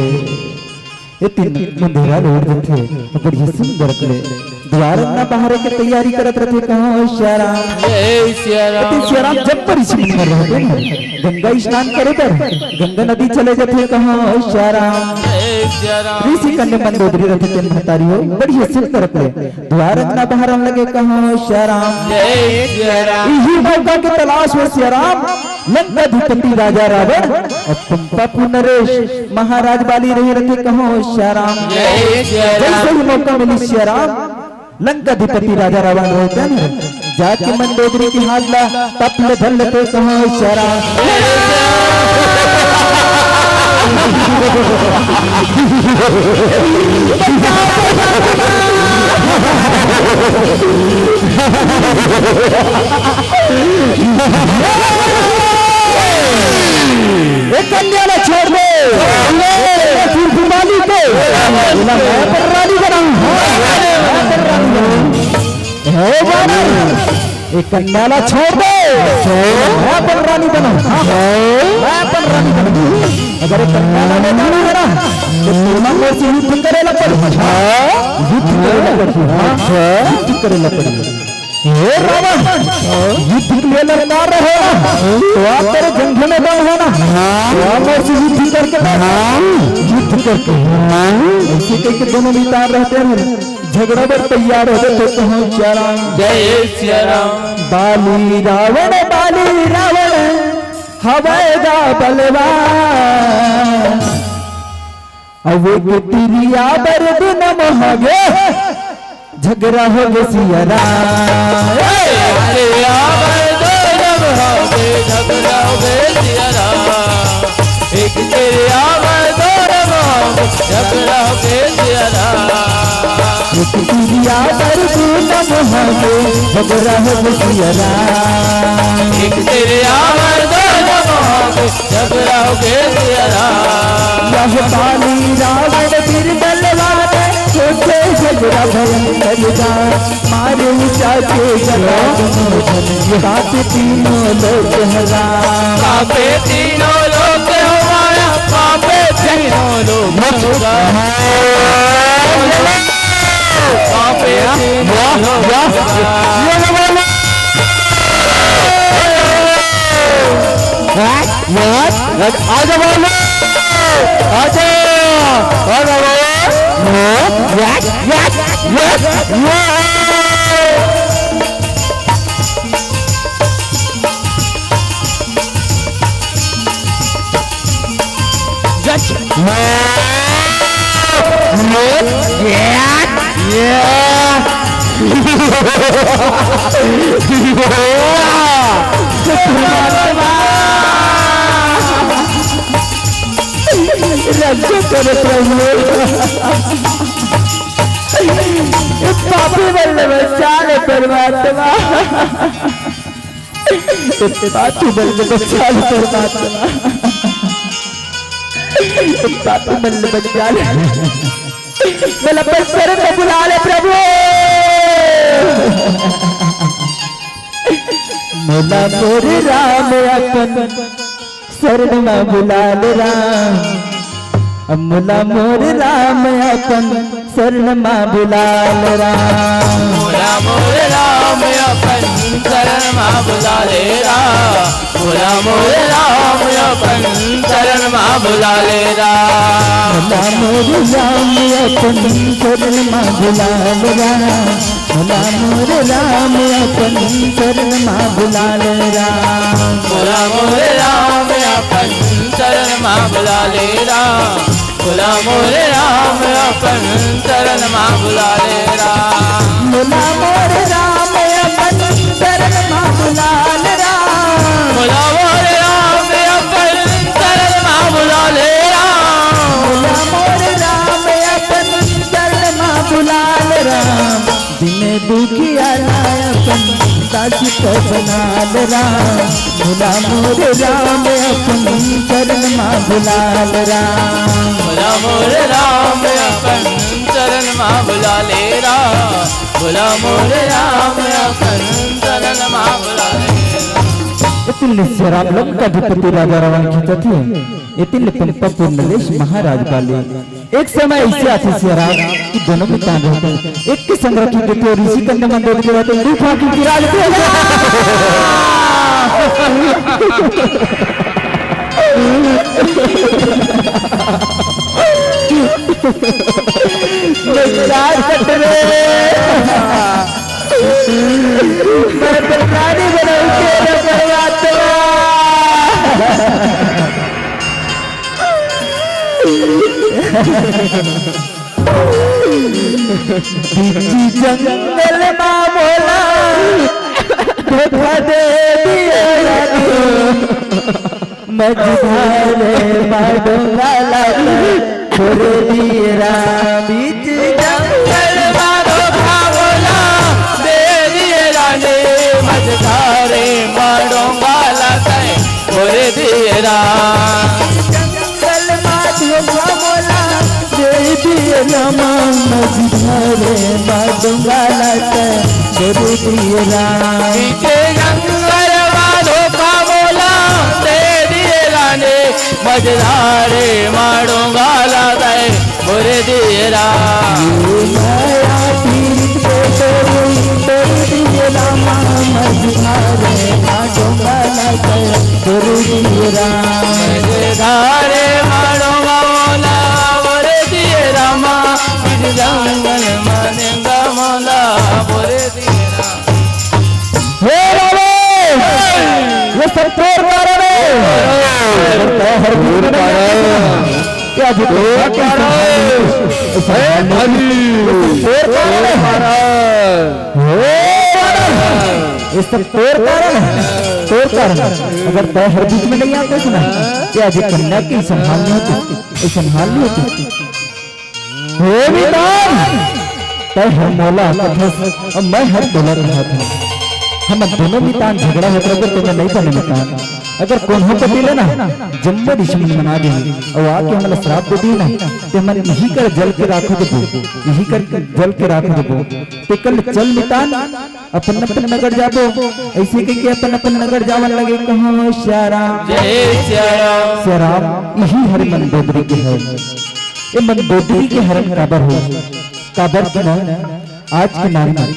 एती अंधेरा ल ओढ़ देथे, बढ़िया सुंदर ले दुवार अंगना बहारे के तैयारी करत रथे, कहो सियाराम। जय सियाराम। अति सियाराम जब पर इसी मन रहते हैं, गंगा स्नान करे बर गंगा नदी चले जाथे, कहो सियाराम। जय सियाराम। ऋषि कन्या मंदोदरी रथे तेन महतारी हो, बढ़िया सुंदर अपने दुवार अंगना बहारन लगे, कहो सियाराम। जय सियाराम। इही मौका के तलाश में सियाराम लंकाधिपति राजा रावण अउ पंपापुर नरेश महाराज बाली रहे रथे, कहो सियाराम। जय सियाराम। जैसे ही मौका मिली सियाराम, लंकाधिपति राजा रावण रहते हैं, जाके मंदोदरी के हाथ ला तप ले धर लेते, कहो सियाराम। ए कन्या ला छोड़ दे। ए फिर घुमाली को। मैं अपन रानी बनाऊं। मैं अपन रानी बनाऊं। हे बाबा, ए कन्या ला छोड़ दे। मैं अपन रानी बनाऊं। मैं अपन रानी बनाऊं। अगर ए कन्या ला ले जाना है ना, तो तोला मोर से युद्ध करे ला पड़ी। युद्ध करे ला पड़ी। युद्ध करे ला पड़ी। हे रावण, युद्ध के लिए ललकार रहे ना, तो आप तेरे जंघे में दम है ना, तो आप मेरे से युद्ध करके, युद्ध करके, ऐसे कह के दोनों मितान रहते हैं, झगड़ा बर तैयार हो गए थे, तो हम चारा जय सिया राम। बाली रावण, बाली रावण, हवय गा बलवान। अब एक तिरिया बर दू नम होगे, झगड़ा होगे सिया राम। एक तिरिया बर दू नम होगे, झगड़ा होगे सिया राम। एक तिरिया बर दू नम होगे, झगड़ा होगे सिया राम। एक तिरिया बर दू नम होगे, झगड़ा होगे सिया राम। एक तिरिया बर दू नम होगे, झगड़ा होगे सिया राम। यह बाली रावण बीर बलवान, सोचे झगड़ा भयंकर जान। मारे ऊंचा के गला दोनों जन, कांपे तीनों लोक हरा। कांपे तीनों लोक हमारा, कांपे तीनों लोक हमारा। कांपे तीनों लोक हमारा। What? What? आजा बोलो। आजा। आजा बोलो। What? What? What? What? What? What? Yeah. रक्षा करे प्रभु। पापी बल बचा ले परमात्मा। पापी बल बचा ले परमात्मा। पापी बल बचा ले। मोला अपन शरण में बुला ले प्रभु। मोला मोर राम अपन शरण मा बुला ले राम, अब मोला मोर राम अपन शरण मा बुला ले राम। मोला मोर राम अपन शरण मा बुला ले राम, मोला मोर राम अपन शरण मा बुला ले राम। मोला मोर राम अपन शरण मा बुला ले राम। मोला मोर राम अपन शरण मा बुला ले राम। मोला मोर राम अपन शरण मा बुला ले राम। मोला मोर राम अपन शरण मा बुला ले राम। मोला मोर राम अपन शरण मा बुला ले राम। मोला मोर राम अपन शरण मा बुला ले राम। मोला मोर राम अपन शरण मा बुला ले राम। दिन दुखिया ला अपन दासी तो बना ले राम। मोला मोर राम अपन शरण मा बुला ले राम। मोला मोर राम अपन शरण मा बुला ले राम। मोला मोर राम अपन शरण मा बुला ले राम। इतने से राम लंकाधिपति राजा रावण खींचत हे। एतिन ले पंपापुर नरेश महाराज वाले। एक समय अइसे आथे सियाराम कि दोनों मितान रहते हैं। एक के संग रखी देते और ऋषि कन्या मंडोदरी रहते हैं, दू फांकी की राज दे। मैं चार कट रे। मैं तो रानी बनाऊं तेरा परमात्मा। बीच जंगल मा मोला धोखा दे दिया रानी। मझधारे मा डोंगा लागे, छोड़ दिए राम। बीच जंगल मा धोखा मोला दे दिए रानी, मझधारे मा डोंगा लागे, छोड़ दिए राम। जंगल मा धोखा मोला दे दिए रामा, मझधारे मा डोंगा लागे, छोड़ दिए राम। बीच जंगल मा धोखा मोला दे दिए रानी, मझधारे मा डोंगा लागे, छोड़ दिए राम। ये माया पीर को तोड़, तोड़ दिए रामा, मझधारे मा डोंगा लागे, छोड़ दिए राम। मझधारे मा डोंगा मोला, छोड़ दिए रामा, बीच जंगल मा डोंगा मोला, छोड़ दिए राम। हे बाबा, ये सब तोर कारण है। अगर तय हर बीच में नहीं आते ना, ये आज तोर कारण है। तोर कारण है। हे बाबा, ये सब तोर कारण है। तोर कारण है। अगर तय हर बीच में नहीं आते ना, ये आज कन्या की संभाल नहीं होती, ये संभाल नहीं होती। हे मितान, तै हर मोला कथस, अउ मैं हर तोला कहत हंव। हमन दोनों मितान झगड़ा होत रहिबे, तेमा नइ बने मितान। अगर कोनो कोती ले ना, जम्मो ऋषि मुनि मन आ गे, अउ आके हमला श्राप दे दिही ना, ते हमन इही कर जल के राख हो देबो, इही कर जल के राख हो देबो। ते कल चल मितान, अपन अपन नगर जाबो। अइसे कहिके अपन अपन नगर जावन लगे। कहो सियाराम। जय सियाराम। सियाराम, इही हर मंदोदरी के है। ये मंदोदरी के हरन काबर होइस? काबर कि ना, आज के नारी मन,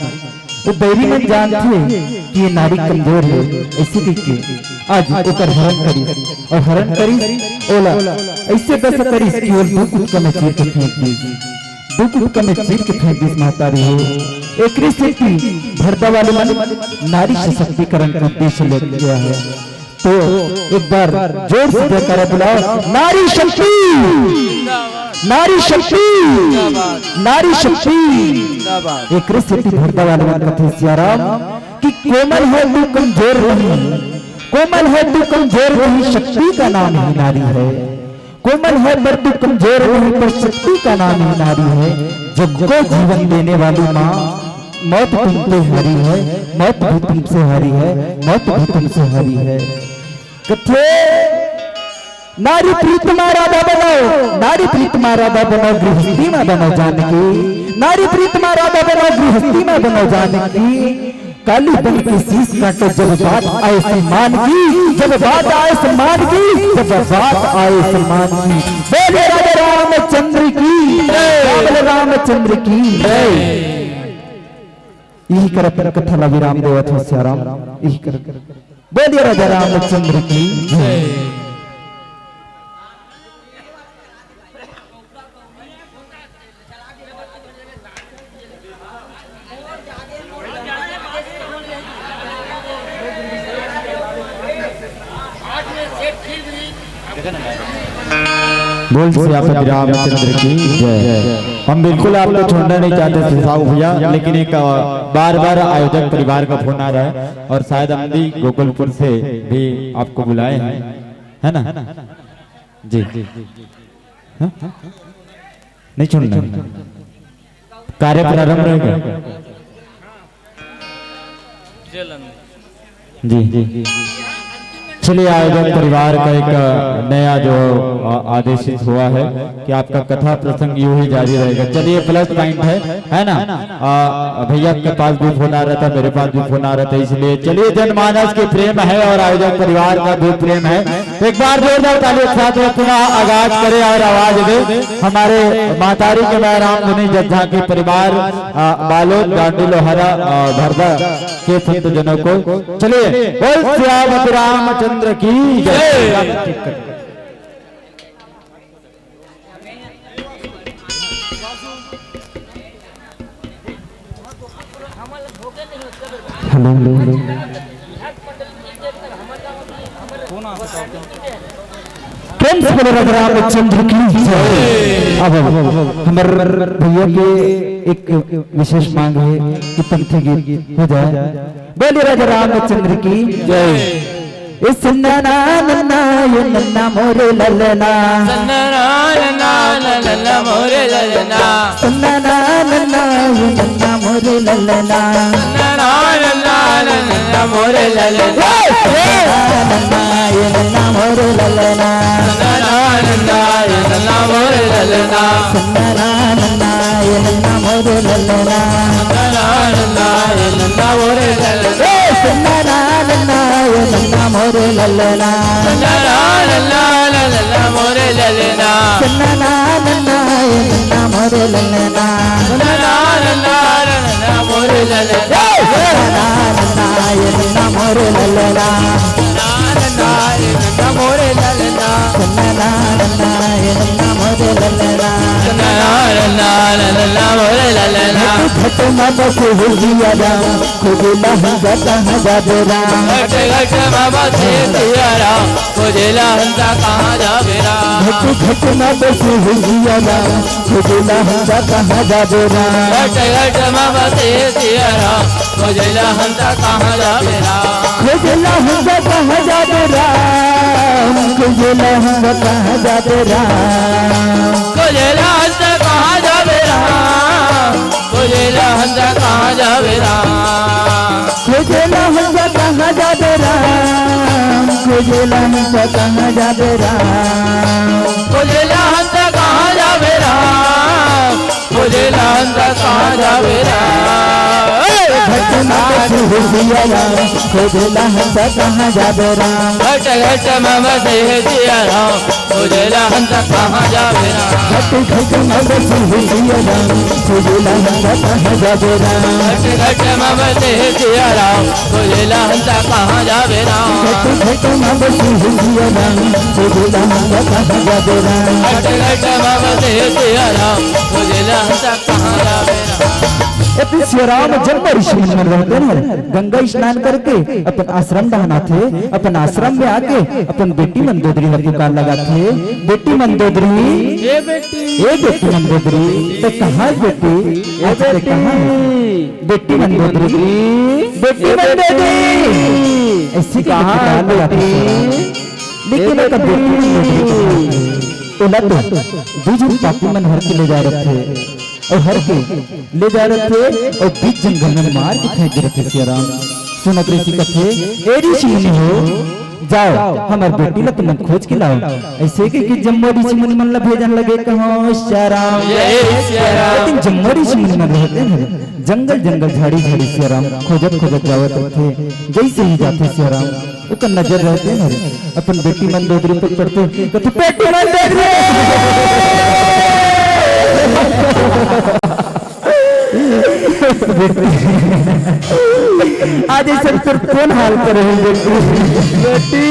वो बैरी मन जानथे कि ये नारी कमजोर है, अइसे कहिके आज ओकर हरन करिस, अउ हरन करिस, ओला अइसे दसा करिस कि ओला दू कुटका में चीर के फेंक दिस। दू कुटका में चीर के फेंक दिस महतारी हो। एकरे सेती भरदा वाले मन नारी सशक्तिकरण का उद्देश्य लेके गया है। तो एक बार जोर से जयकारा बुलाओ, नारी शक्ति, नारी शक्ति, नारी शक्ति। एकरे सेती भरदा वाले मन कथे सियाराम कि कोमल है तू कमजोर नहीं, कोमल है तू कमजोर नहीं, शक्ति का नाम ही नारी है। कोमल है पर तू कमजोर नहीं, पर शक्ति का नाम ही नारी है। जग को जीवन देने वाली माँ, मौत तुमसे हारी है, मौत भी तुमसे हारी है, मौत भी तुमसे हारी है। कथे, नारी प्रीत मा राधा बनाओ, नारी प्रीत मा राधा बनाओ, गृहस्थी मा बनाओ जानकी। नारी प्रीत मा राधा बनाओ, गृहस्थी मा बनाओ जानकी। काली बन के शीश काटो जब बात आए सम्मान की, जब बात आए सम्मान की, जब बात आए सम्मान की। बोले राजा रामचंद्र की, बोले रामचंद्र की जय। इही कर अपन कथा ला विराम देवत हंव सियाराम, इही कर। बोलिए राजा रामचंद्र की जय। बोल सियापति रामचंद्र की जय। हम बिल्कुल आपको छोड़ना नहीं चाहते सुसाऊ भैया, लेकिन एक, अ, बार बार आयोजक परिवार का फोन आ रहा है और शायद हम भी गोकुलपुर से भी आपको बुलाए हैं, है ना? जी। हाँ? नहीं छोड़ना है। कार्य प्रारंभ रहेगा। जी। चलिए, आयोजक परिवार का एक नया जो आ-, आदेशित हुआ है कि आपका कथा प्रसंग यूं ही जारी रहेगा। चलिए, प्लस पॉइंट है, है ना? आ, भैया के पास भी फोन आ रहा था, मेरे पास भी फोन आ रहा था, इसलिए चलिए, जनमानस की प्रेम है और आयोजक परिवार का भी प्रेम है। एक बार जोरदार ताली के साथ में पुनः आगाज करे और आवाज दे हमारे मातारी के मैं राम धुनी जज्झा के परिवार, अ, बालोद, डांडी लोहारा, अ, भरदा के संत जनों को। चलिए, बोल सियावत रामचंद्र की जय। Hello, hello, hello. प्रेम से बोलो राजा रामचंद्र की जय। अब, अब, अब, अब हमर भैया के एक विशेष मांग है कि पंथी गीत हो जाए। बोलिए राजा रामचंद्र की जय। ए सन्ना ना नन्ना, ए नन्ना मोरे ललना। सन्ना ना नन्ना, ललना मोरे ललना। सन्ना ना नन्ना, ए नन्ना मोरे ललना। सन्ना ना नन्ना, ललना मोरे ललना। ए, ए। सन्ना ना नन्ना, ए नन्ना मोरे ललना। सन्ना ना नन्ना, ए नन्ना मोरे ललना। सन्ना ना नन्ना, ए नन्ना मोरे ललना। सन्ना ना नन्ना, ए नन्ना मोरे ललना। ए, सन्ना ना नन्ना, ए नन्ना मोरे ललना। सन्ना ना नन्ना, ए नन्ना मोरे ललना। सन्ना ना नन्ना, ए नन्ना मोरे ललना। सन्ना ना नन्ना, ए नन्ना मोरे ललना। ए, सन्ना ना नन्ना, ए नन्ना मोरे ललना। सन्ना ना नन्ना, ए नन्ना मोरे ललना। सन्ना ना नन्ना, ए नन्ना मोरे ललना। सन्ना ना नन्ना, ए नन्ना मोरे ललना। घट घट में बसे हे सिया राम, खोजेला हंसा कहाँ जाबे राम। घट घट में बसे सिया राम, खोजेला हंसा कहाँ जाबे राम। घट घट में बसे हे सिया राम, खोजेला हंसा कहाँ जाबे राम। घट घट में बसे सिया राम, खोजेला हंसा कहाँ जाबे राम। खोजेला हंसा कहाँ जाबे राम, खोजेला हंसा कहाँ जाबे राम। खोजेला हंसा कहाँ जाबे राम, खोजेला हंसा कहाँ जाबे राम। खोजेला हंसा कहाँ जाबे राम, खोजेला हंसा कहाँ जाबे राम। खोजेला हंसा कहाँ जाबे राम, खोजेला हंसा कहाँ जाबे राम। ए, घट घट में बसे हे सिया राम, खोजेला हंसा कहाँ जाबे राम। घट घट में बसे हे सिया राम, खोजेला हंसा कहाँ जाबे राम। घट घट में बसे हे सिया राम, खोजेला हंसा कहाँ जाबे राम। घट घट में बसे हे सिया राम, खोजेला हंसा कहाँ जाबे राम। घट घट में बसे हे सिया राम, खोजेला हंसा कहाँ जाबे राम। घट घट में बसे हे सिया राम, खोजेला हंसा कहाँ जाबे राम। ए, तो सिया राम जब ऋषि मुनि मन रहते हैं, गंगा स्नान करके अपन आश्रम डहन आथे, अपन आश्रम में आके अपन बेटी मंदोदरी ला पुकार लगाथे, "बेटी मंदोदरी, ए बेटी, ए बेटी मंदोदरी, ते कहाँ हे बेटी? ए आज ते बेटी, कहाँ हे? बेटी मंदोदरी, बेटी ए मंदोदरी।" बेटी, ऐसे के कहाँ पुकार लगाथे बेटी? सिया राम। लेकिन ए ओकर बेटी बेटी। मंदोदरी कहाँ हे? ओला तो दू झन पापी मन हर के ले जा रथे। अउ हर के ले जा रथे अउ बीच जंगल में मार के फेंक दे रथे सिया राम। सुनत ऋषि कथे, "ए ऋषि मुनि हो, जाओ, हमर बेटी ला तुमन खोज के लाओ।" ऐसे के, के जम्मो ऋषि मुनि मन ला भेजन लगे कहाँ सिया राम। जय सिया राम। लेकिन जम्मो ऋषि मुनि मन रहते हैं जंगल जंगल, झाड़ी झाड़ी सिया राम खोजत खोजत जावत रथे। जैसे ही जाथे सिया राम, ओकर नजर रहते ना रे, अपन बेटी मंदोदरी पर पड़थे, कथे, "बेटी मंदोदरी!" बेटी, आज ऐसे तोर कौन हाल करे हे बेटी? बेटी!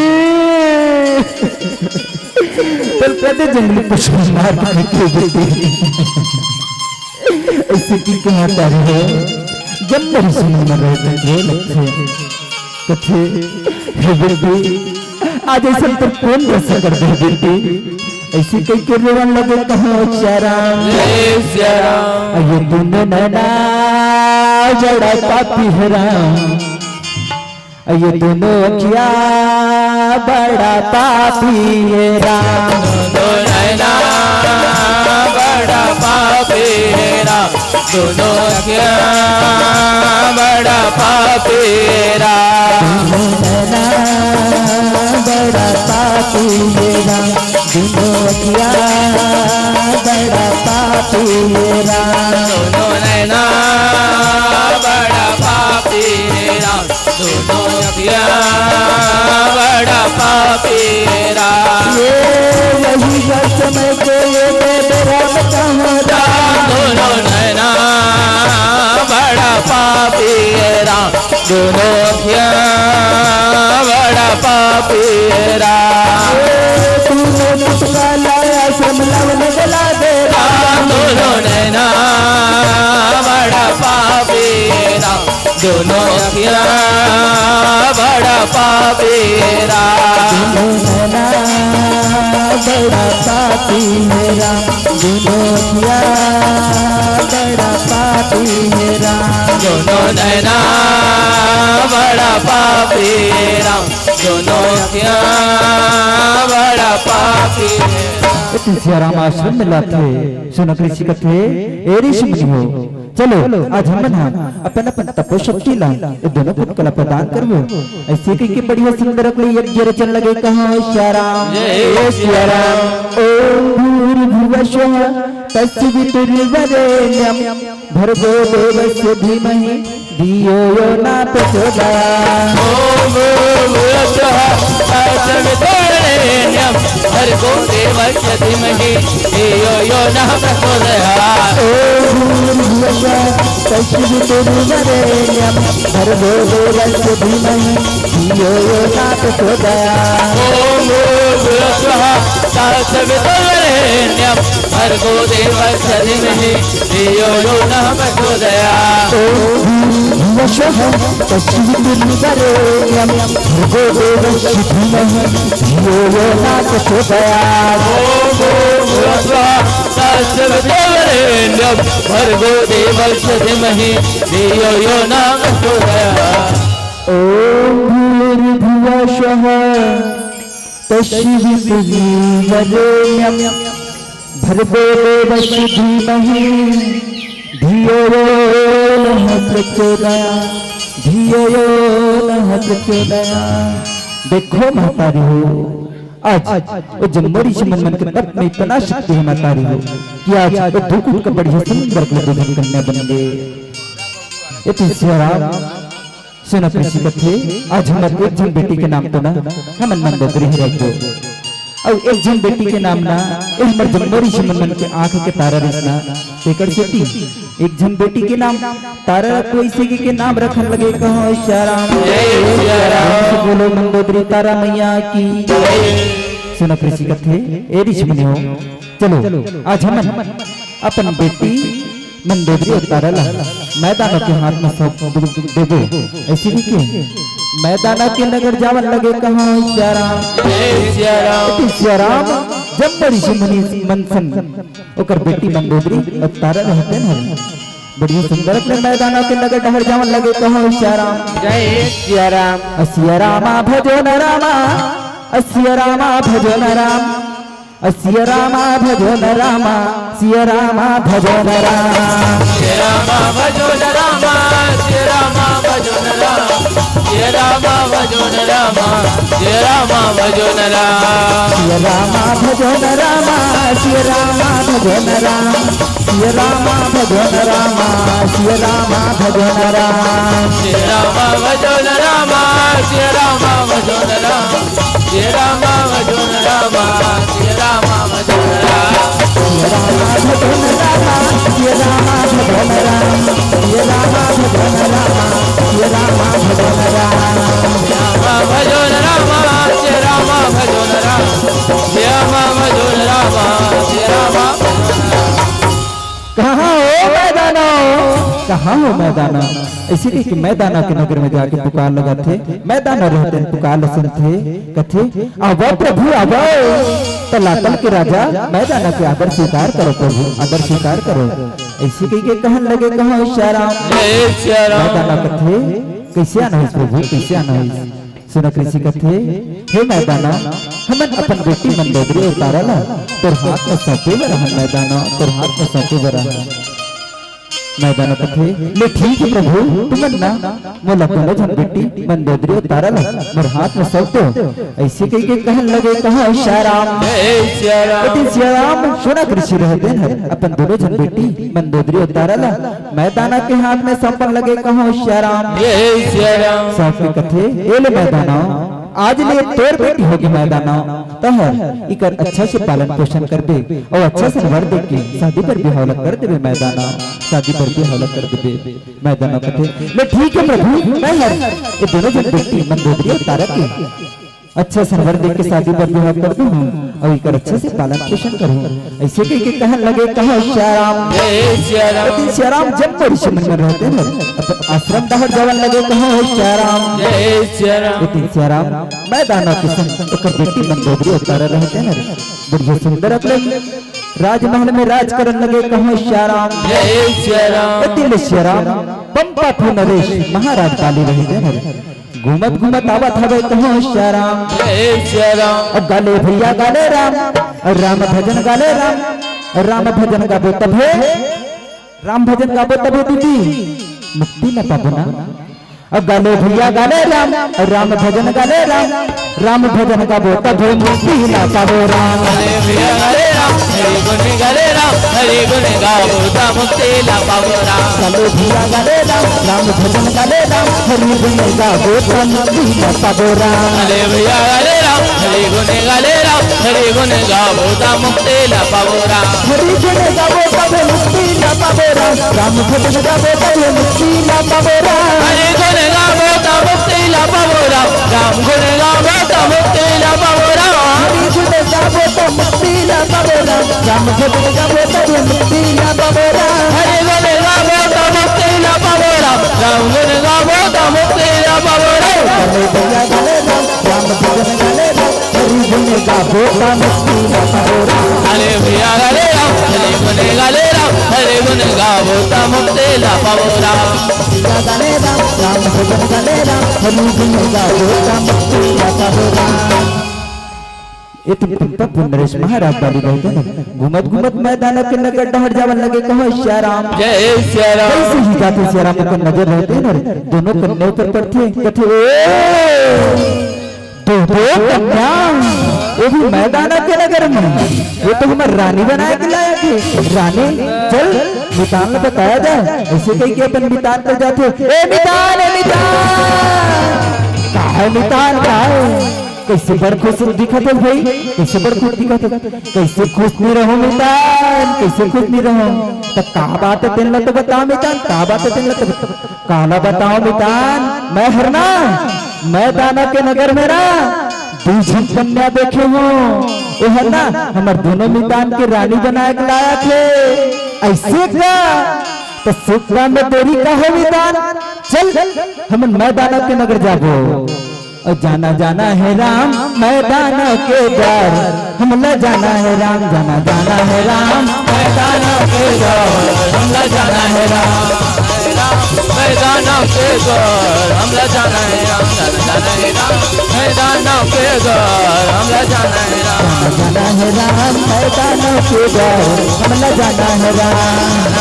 तोर कदे जंगली पशु मार के खाथे बेटी। ऐसे की कहत हे, जब मेरी सुनी में रहते थे लगते। कथे, "हे बेटी, आज ऐसे तो कौन रस कर दे बेटी?" ऐसे कह के रोवन लगे कहाँ सिया राम। जय सिया राम। ये दोनों नैना बड़ा पापी हे राम। ये दोनों अखिया बड़ा पापी हे राम। दोनों नैना बड़ा पापी हे राम। दोनों अखिया बड़ा पापी हे राम। दोनों नैना बड़ा पापी हे राम। दोनों अखिया बड़ा पापी हे राम। दोनों नैना बड़ा पापी हे राम। दोनों अखिया बड़ा पापी हे राम। समय के ये दे दे राम कहाँ राम। दोनों नैना बड़ा पापी है राम, दोनों अखियाँ बड़ा पापी है राम। तूने पुष्पा लाया श्याम लावन गला दे राम, दोनों नैना बड़ा पापी है राम, दोनों अखियाँ बड़ा पापी है राम। दोनों नैना बड़ा पापी है राम, दोनों अखियाँ बड़ा पापी है राम। दोनों नैना बड़ा पापी है राम, दोनों अखियाँ बड़ा पापी है राम। ए तुलसियाराम आश्रम में लाथे, सुनत ऋषि कथे, ए ऋषि मुनियो, चलो, आज हमन ह अपन अपन तपो शक्ति ला ए दोनों पुतकला प्रदान करबो। ऐसे कहिके बढ़िया सुंदर अकले यज्ञ रचन लगे कहाँ सियाराम। जय सियाराम। ओम भूर्भुवः स्वः तस्वितुर्वरेण्यं भर्गो देवस्य धीमहि धियो यो न प्रचोदयात्। ओम भूर्भुवः स्वः तस्वितुर्वरेण्यं भर्गो देवस्य धीमहि धियो यो नः प्रचोदयात्। ओम भूर्भुवः स्वः तस्वितुर्वरेण्यं भर्गो देवस्य धीमहि धियो यो न प्रचोदयात्। ओम भूर्भुवः स्वः तस्वितुर्वरेण्यं भर्गो देवस्य धीमहि धियो यो नः प्रचोदयात्। ओम भूर्भुवः स्वः तस्वितुर्वरेण्यं भर्गो देवस्य धीमहि धियो यो न प्रचोदयात्। ओम भूर्भुवः स्वः तस्वितुर्वरेण्यं भर्गो देवस्य धीमहि धियो यो नः प्रचोदयात्। ओम भूर्भुवः स्वः तस्वितुर्वरेण्यं भर्गो देवस्य धीमहि धियो यो नः प्रचोदयात्, धियो यो नः प्रचोदयात्। देखो महतारी हो, आज वो जम्मो ऋषि मन मन के तप में इतना शक्ति है महतारी हो, कि आज वो दू कूट का बढ़िया सुंदर अकले दुल्हन कन्या बन गे। ए तुलसियाराम, सुनत ऋषि कथे, आज हमर एक झन बेटी के नाम तो ना, हमन मंदोदरी ही रखबो। अउ एक झन बेटी के नाम ना, ए हमर जम्मो ऋषि मन मन के आँख के तारा रिहिस ना, तेकर सेती एक झन बेटी के नाम तारा रखबो, अइसे कहिके नाम रखन लगे कहाँ सियाराम। जय सियाराम। से बोलो मंदोदरी तारा मैया की। सुनत ऋषि कथे, ए ऋषि मुनि हो, चलो, आज हमन अपन बेटी मंदोदरी अउ तारा ला मैदाना के हाथ में सौंप दे-, देबो। अइसे कहिके मैदाना के नगर जावन लगे कहाँ सियाराम। जय सियाराम। अति सियाराम, जम्मो ऋषि मुनि मन सन ओकर बेटी मंदोदरी अउ तारा रहते न हवे। बढ़िया सुंदर अकले मैदाना के नगर डहर जावन लगे कहाँ सियाराम। जय सियाराम। अ सियारामा भजो न रामा, अ सियारामा भजो न राम। सियारामा भजो न रामा, सियारामा भजो न राम। सियारामा भजो न रामा, सियारामा भजो न राम। सियारामा भजो न रामा, सियारामा भजो न राम। सियारामा भजो न रामा, सियारामा भजो न राम। सियारामा भजो न रामा, सियारामा भजो न राम। सियारामा भजो न रामा, सियारामा भजो न राम। सियारामा भजो न रामा, सियारामा भजो न राम। सियारामा भजो न रामा, सियारामा भजो न राम। सियारामा भजो न रामा, सियारामा भजो न राम। सियारामा भजो न रामा, सियारामा भजो न राम। सियारामा भजो न रामा, सियारामा भजो न राम। कहाँ हो मैदाना? कहाँ हो मैदाना? अइसे कहिके मैदाना के नगर में जाके पुकार लगाथे। मैदाना रहते पुकार ल सुनथे, कथे, "आवो प्रभु, आवो।" तलातल के राजा मैदाना के आदर स्वीकार करो प्रभु, आदर स्वीकार करो। अइसे कहिके कहन लगे कहाँ सियाराम। जय सियाराम। मैदाना कथे, "कइसे आना होइस प्रभु, कइसे आना होइस?" सुनत ऋषि कथे, "हे मैदाना, हमन अपन बेटी मंदोदरी अउ तारा ला तोर हाथ में सौंपे बर हन मैदाना, तोर हाथ में सौंपे बर हन।" मैदाना कथे, "ले ठीक हे प्रभु, तुमन ना मोला कोनो झन बेटी मंदोदरी अउ तारा ला मोर हाथ में सौंप दो।" अइसे कहिके कहन लगे कहाँ सियाराम। जय सियाराम। अति सियाराम, सुनत ऋषि रहते हर अपन दोनों झन बेटी मंदोदरी अउ तारा ला मैदाना के हाथ में सौंपन लगे कहाँ सियाराम। जय सियाराम। सौंप के कथे, "ए ले मैदाना, आज ले तोर बेटी होगे मैदानव, तहर इकर अच्छा से पालन पोषण करबे अउ अच्छा से वर देके शादी बर बिहाव ल कर देबे मैदानव, शादी बर बिहाव ल कर देबे मैदानव। कथे, ले ठीक हे प्रभु, मैं हर ये दोनों झन बेटी मंदोदरी अउ तारा के अच्छा से वर देके शादी बर बिहाव कर दूहूं अउ इकर अच्छा से पालन पोषण करहूं। अइसे कहिके कहन लगे, कहो सियाराम। जय सियाराम। एक दिन सियाराम जब ऋषि मुनि मन रहते न, अपन आश्रम डहर जावन लगे, कहो सियाराम। जय सियाराम। एक दिन सियाराम मैदानव के संग एकर बेटी मंदोदरी अउ तारा रहते न, बढ़िया सुंदर अपने राजमहल में राज करन लगे, कहो सियाराम। जय सियाराम। एक दिन ले सियाराम पंपापुर नरेश महाराज बाली रहते न, घूमत घूमत आवत हवे, कहो सियाराम। जय सियाराम। अब गा ले भइया गा ले राम, अउ राम भजन गा ले राम, अउ राम भजन गाबो तभे, राम भजन गाबो तभे दीदी मुक्ति न पाबो ना। अब गा ले भइया गा ले राम, अउ राम भजन गा ले राम, राम भजन गाबो तभे मुक्ति न पाबो राम। अरे भइया गा ले राम, हरि गुण गा ले राम, हरि गुण गाबो त मुक्ति न पाबो राम। चलो भइया गा ले राम, राम भजन गा ले राम, हरि गुण गाबो त मुक्ति न पाबो राम। अरे भइया गा ले राम, हरि गुण गा ले राम, हरि गुण गाबो त मुक्ति न पाबो राम। हरि गुण गाबो तभे मुक्ति न पाबो राम, राम भजन गाबो तभे मुक्ति न पाबो राम। हरि गुण गाबो त मुक्ति न पाबो राम, राम गुण गाबो त मुक्ति न पाबो राम। हरि गुण गाबो त मुक्ति न पाबो राम, राम भजन गाबो तभे मुक्ति न पाबो राम। हरि गुण गाबो त मुक्ति न पाबो राम, राम गुण गाबो त मुक्ति न पाबो राम। चलो भइया गा ले राम, राम भजन गा ले राम, हरि गुण गाबो त मुक्ति न पाबो राम। अरे भइया गा ले राम, हरि गुण गा ले राम, हरि गुण गाबो त मुक्ति न पाबो राम। भइया गा ले राम, राम भजन गा ले राम, हरि गुण गाबो त मुक्ति न पाबो राम। ए दिन पंपापुर नरेश महाराज बाली रहते न, घूमत घूमत मैदानव के नगर डहर जावन लगे, कहो सियाराम। जय सियाराम। कइसे ही जाथे सियाराम, ओकर नजर रहते न, दोनों कन्या ऊपर पड़थे, कथे, "ए, दो दो कन्या, वो भी मैदानव के नगर में, ये तो हमर रानी बनाए के लायक हे। रानी, चल, मितान ल बताया जाए।" अइसे कहिके अपन मितान कर जाथे, "ए मितान, ए मितान, का हे मितान, का हे?" कइसे बड़ खुश दिखत हे भाई, कइसे बड़ खुश दिखत हे, कइसे खुश नइ रहूं मितान, कइसे खुश नइ रहूं। त का बात हे तेन ल तो बता मितान, का बात हे तेन ल तो बता। काला बताओं मितान, मैं हर ना, मैदानव के नगर में ना दू झन कन्या देखे हों, ओ हर ना हमर दोनों मितान के रानी बनाए के लायक हे। अइसे का? त सुख में देरी का हे मितान, चल हमन मैदानव के नगर जाबो। ओ जाना जाना हे राम मैदानव के द्वार, हमला जाना हे राम, जाना जाना हे राम मैदानव के द्वार, हमला जाना हे राम। मैदानव के द्वार, हमला जाना हे राम, जाना जाना हे राम मैदानव के द्वार, हमला जाना हे राम। जाना हे राम मैदानव के द्वार, हमला जाना हे राम।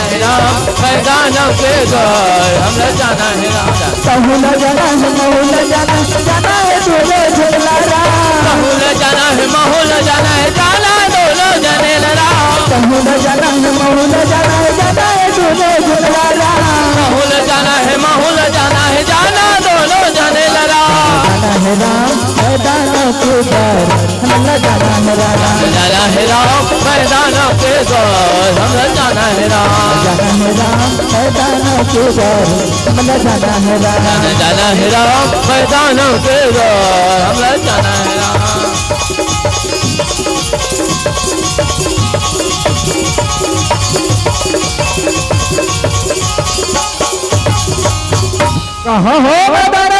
हे राम, मैदानव के द्वार, हमला जाना हे राम। कहूँ न जाना हे, महूँ न जाना हे, जाना हे दूनो झन ला राम। कहूँ न जाना हे, महूँ न जाना हे, जाना दूनो झने ला राम। कहूँ न जाना हे, महूँ न जाना हे, जाना हे दूनो झन ला राम। कहूँ न जाना हे, महूँ न जाना हे, जाना दूनो झने ला राम। जाना हे राम, मैदानव के द्वार, हमला जाना हे राम। जाना हे राम, मैदानव के द्वार, हमला जाना हे राम। जाना हे राम, मैदानव के द्वार, हमला जाना हे राम। जाना हे राम, मैदानव के द्वार, हमला जाना हे राम। कहाँ हो मैदानव?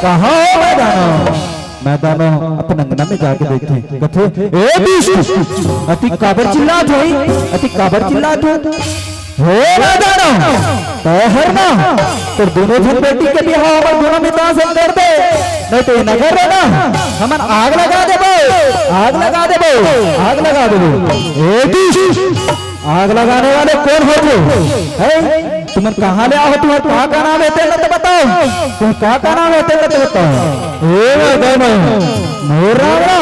कहाँ हो मैदानव? मैदानव अपन अंगना में जाके देखथे, कथे, "ए दुष्ट, अति काबर चिल्लात हो? अति काबर चिल्लात हो? हो मैदानव, तैं हर ना, तोर दोनों झन बेटी के बिहाव हमर दोनों मितान से कर दे, नहीं तो ये नगर में ना हमन आग लगा देबो, आग लगा देबो, आग लगा देबो।" ए दुष्ट, आग लगाने वाले कोन होथे? हैं? तुमन कहाँ ले आए हो? तुम्हार का, का नाम हे तेला तो बताओ। तुम का, का नाम हे तेला तो बताओ। ए मैं, मैं, मोर नाम ना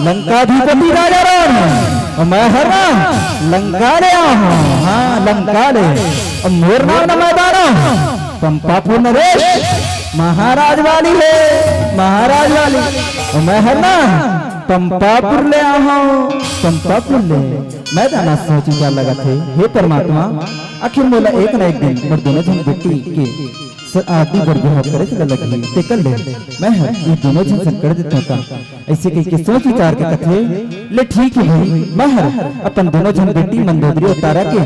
लंकाधिपति राजा राम। अउ मैं हर ना लंका ले आए हों। हाँ, लंका ले। अउ मोर नाम ना मैदानव पंपापुर नरेश महाराज बाली हे। महाराज वाली, अउ मैं हर ना पंपापुर ले आहूं, पंपापुर ले। मैं दाना सोच विचार लगत हे, हे परमात्मा, आखिर मोला एक ना एक दिन मोर दोनों झन बेटी के स-, शादी बर बिहाव करे ला लगही, तेकर ले मैं हर ये दोनों झन संग कर देथंव का। अइसे कहिके सोच विचार के कथे, ले ठीक हे भाई, मैं हर अपन दोनों झन बेटी मंदोदरी अउ तारा के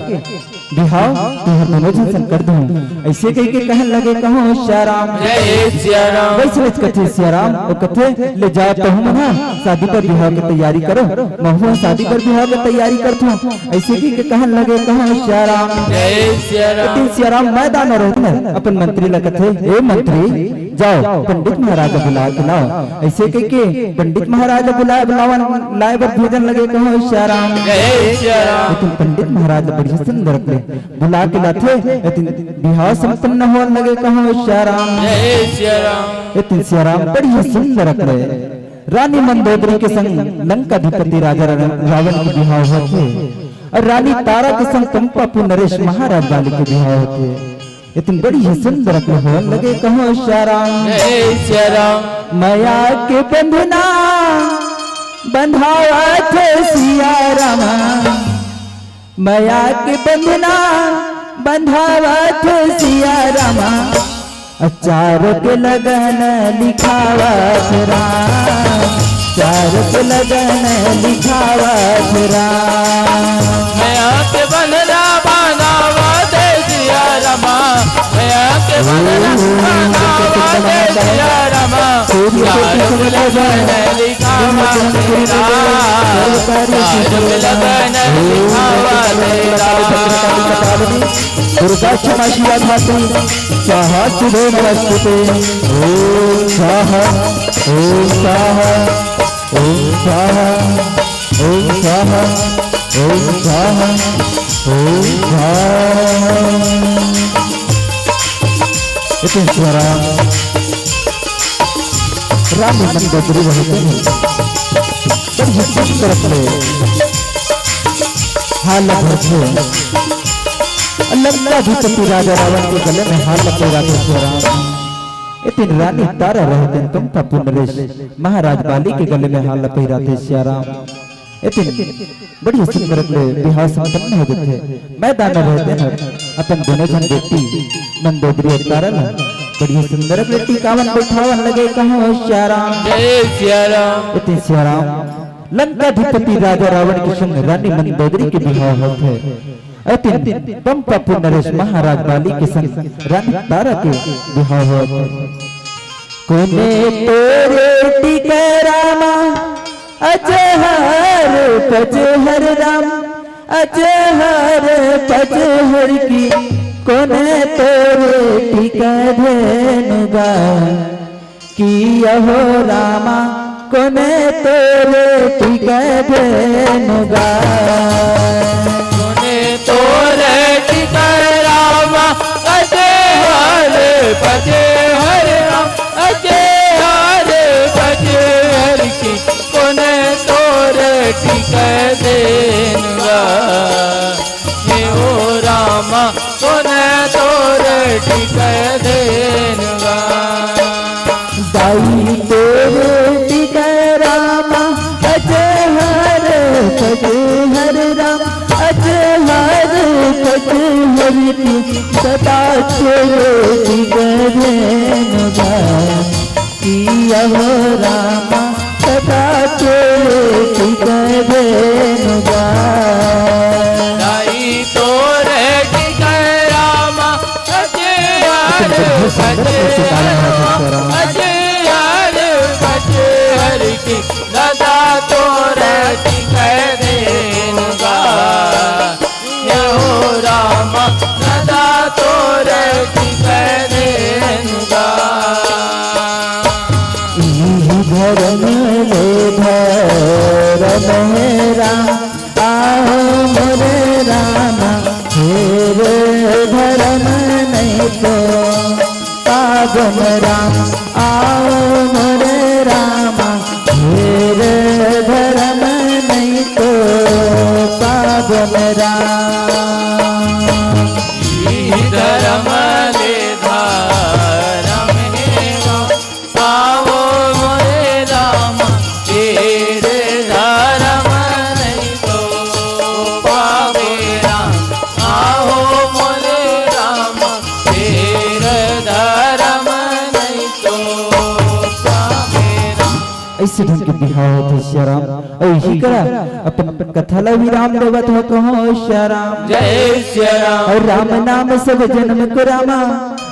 बिहाव तुंहर दोनों झन संग कर दूं। अइसे कहिके कहन लगे, कहूं सियाराम। जय सियाराम। वइसने कथे सियाराम, अउ कथे, ले जाव तुमन ह शादी बर बिहाव के तैयारी करो, महूं ह शादी बर बिहाव के तैयारी करथंव। अइसे कहिके कहन लगे, कहूं सियाराम। जय सियाराम। लेकिन सियाराम मैं दाना रहत ना, अपन मंत्री ला कथे, ए मंत्री, जाव पंडित महाराज ला बुला के लाव। अइसे कहिके पंडित महाराज ला बुलाय, बुलावन, लाय बर भेजन लगे, कहूं सियाराम। जय सियाराम। लेकिन पंडित महाराज ला बढ़िया सुंदर ले बुला के लाथे, एतिन बिहाव संपन्न होन लगे, कहूं सियाराम। जय सियाराम। एतिन सियाराम बढ़िया सुंदर ले रानी मंदोदरी के संग लंकाधिपति राजा रा-, रावण के बिहाव होथे, अउ रानी तारा के संग पंपापुर नरेश महाराज बाली के बिहाव होथे। एतिन बढ़िया सुंदर ले होन लगे, कहूं सियाराम। जय सियाराम। मया के बंधना बंधावत हे सियाराम, मया के बंधना बंधावत हे सियाराम, अउ चारों के लगन लिखावत राम, चारों के लगन लिखावत राम। मया के बंधना बंधावत हे सियाराम, मया के बंधना बंधावत हे सियाराम, चारों के लगन लिखावत राम, चारों के लगन लिखावत राम। दुर्गा क्षमा शिवा धातु स्वाहा शुभे नमस्ते। ओम स्वाहा, ओम स्वाहा, ओम स्वाहा, ओम स्वाहा, ओम स्वाहा, ओम स्वाहा। एतिन सियाराम रानी मंदोदरी रहत हे, बढ़िया सुंदर ले हार ला भरथे। लंकाधिपति राजा रावण के गले में हार ला पहिराथे सियाराम। एतिन रानी तारा रहत हे, पंपापुर नरेश महाराज बाली के गले में हार ला पहिराथे सियाराम। एतिन बढ़िया सुंदर ले बिहाव संपन्न हो जथे। मैं दाना रहत हे ना, अपन दोनों झन बेटी मंदोदरी अउ तारा ला बढ़िया सुंदर ले टिकावन बैठावन लगे, कहूं सियाराम। जय सियाराम। एतिन सियाराम लंकाधिपति राजा रावण के संग रानी मंदोदरी के बिहाव होथे। एतिन पंपापुर नरेश महाराज बाली के संग रानी तारा के बिहाव होथे। कोने तोरे टिकरामा, अजहर पजहर राम, अजहर पजहर की, कोने तोरे टिक धेनुगा, कि अहो रामा, कोने तोरे टिक धेनुगा। कोने तोरे टिक रामा, अजहर पजहर राम, अजहर पजहर की, कोने तोरे टिक धेनुगा। हे ओ रामा, कोने तोरे टिक धेनुगा। दाई तोरे टिक रामा, अजहर पजहर राम, अजहर पजहर की, सदा तोरे टिक धेनुगा। कि अहो रामा, सदा तोरे टिक धेनुगा। दाई तोरे टिक रामा, अजहर पजहर राम, अजहर पजहर की, सदा तोरे टिक धेनुगा। हे ओ रामा, सदा तोरे टिक धेनुगा। इही धरम ले धरम हे राम, आहो मोरे रामा, फेर धरम नहीं तो पावन राम, आव मोरे रामा, फेर धरम नहीं तो पावन राम। इही धरम ले धरम हे राम, आव से ढंग के बिहाव होथे सिया राम। अउ इही करा अपन कथा ला विराम देवत हो कहो सिया राम। जय सिया राम। अउ राम नाम सब जन्म को रामा,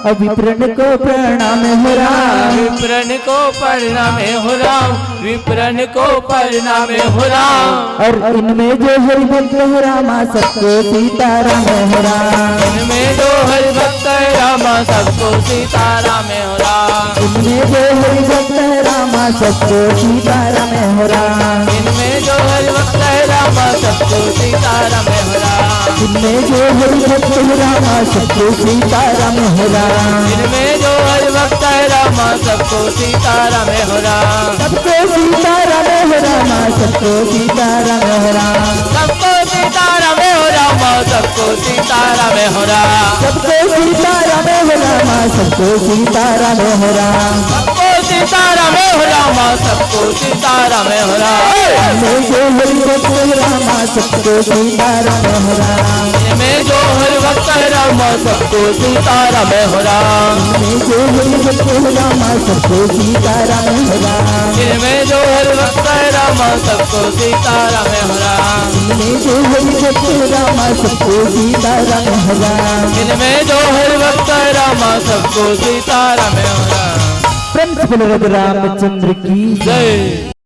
अउ विप्रन को प्रणाम हो राम। विप्रन को प्रणाम हो राम, विप्रन को प्रणाम हो राम। अउ इनमें जो हरि भक्त हो रामा, सबको सीताराम हो राम। इनमें जो हरि भक्त है रामा, सबको सीताराम हो राम। इनमें जो हरि भक्त है रामा, सबको सीताराम हो राम। इनमें जो हरि भक्त है रामा, सबको सीताराम हो राम। इनमें जो हरि भक्त है रामा, सबको सीताराम हो राम। इनमें जो हरि भक्त है रामा, सबको सीताराम हो राम। सबको सीताराम हो रामा, सबको सीताराम हो राम। सबको सीताराम हो रामा, सबको सीताराम हो राम। सबको सीताराम हो रामा, सबको सीताराम हो राम। सबको सीताराम हो रामा, सबको सीताराम हो राम। इनमें जो हरि भक्त है रामा, सबको सीताराम हो राम। इनमें जो हरि भक्त है रामा, सबको सीताराम हो राम। इनमें जो हरि भक्त है रामा, सबको सीताराम हो राम। इनमें जो हरि भक्त है रामा, सबको सीताराम हो राम। इनमें जो हरि भक्त है रामा, सबको सीताराम हो राम। इनमें जो हरि भक्त है रामा, सबको सीताराम हो राम। प्रेम से बोलो राधे रामचंद्र की जय।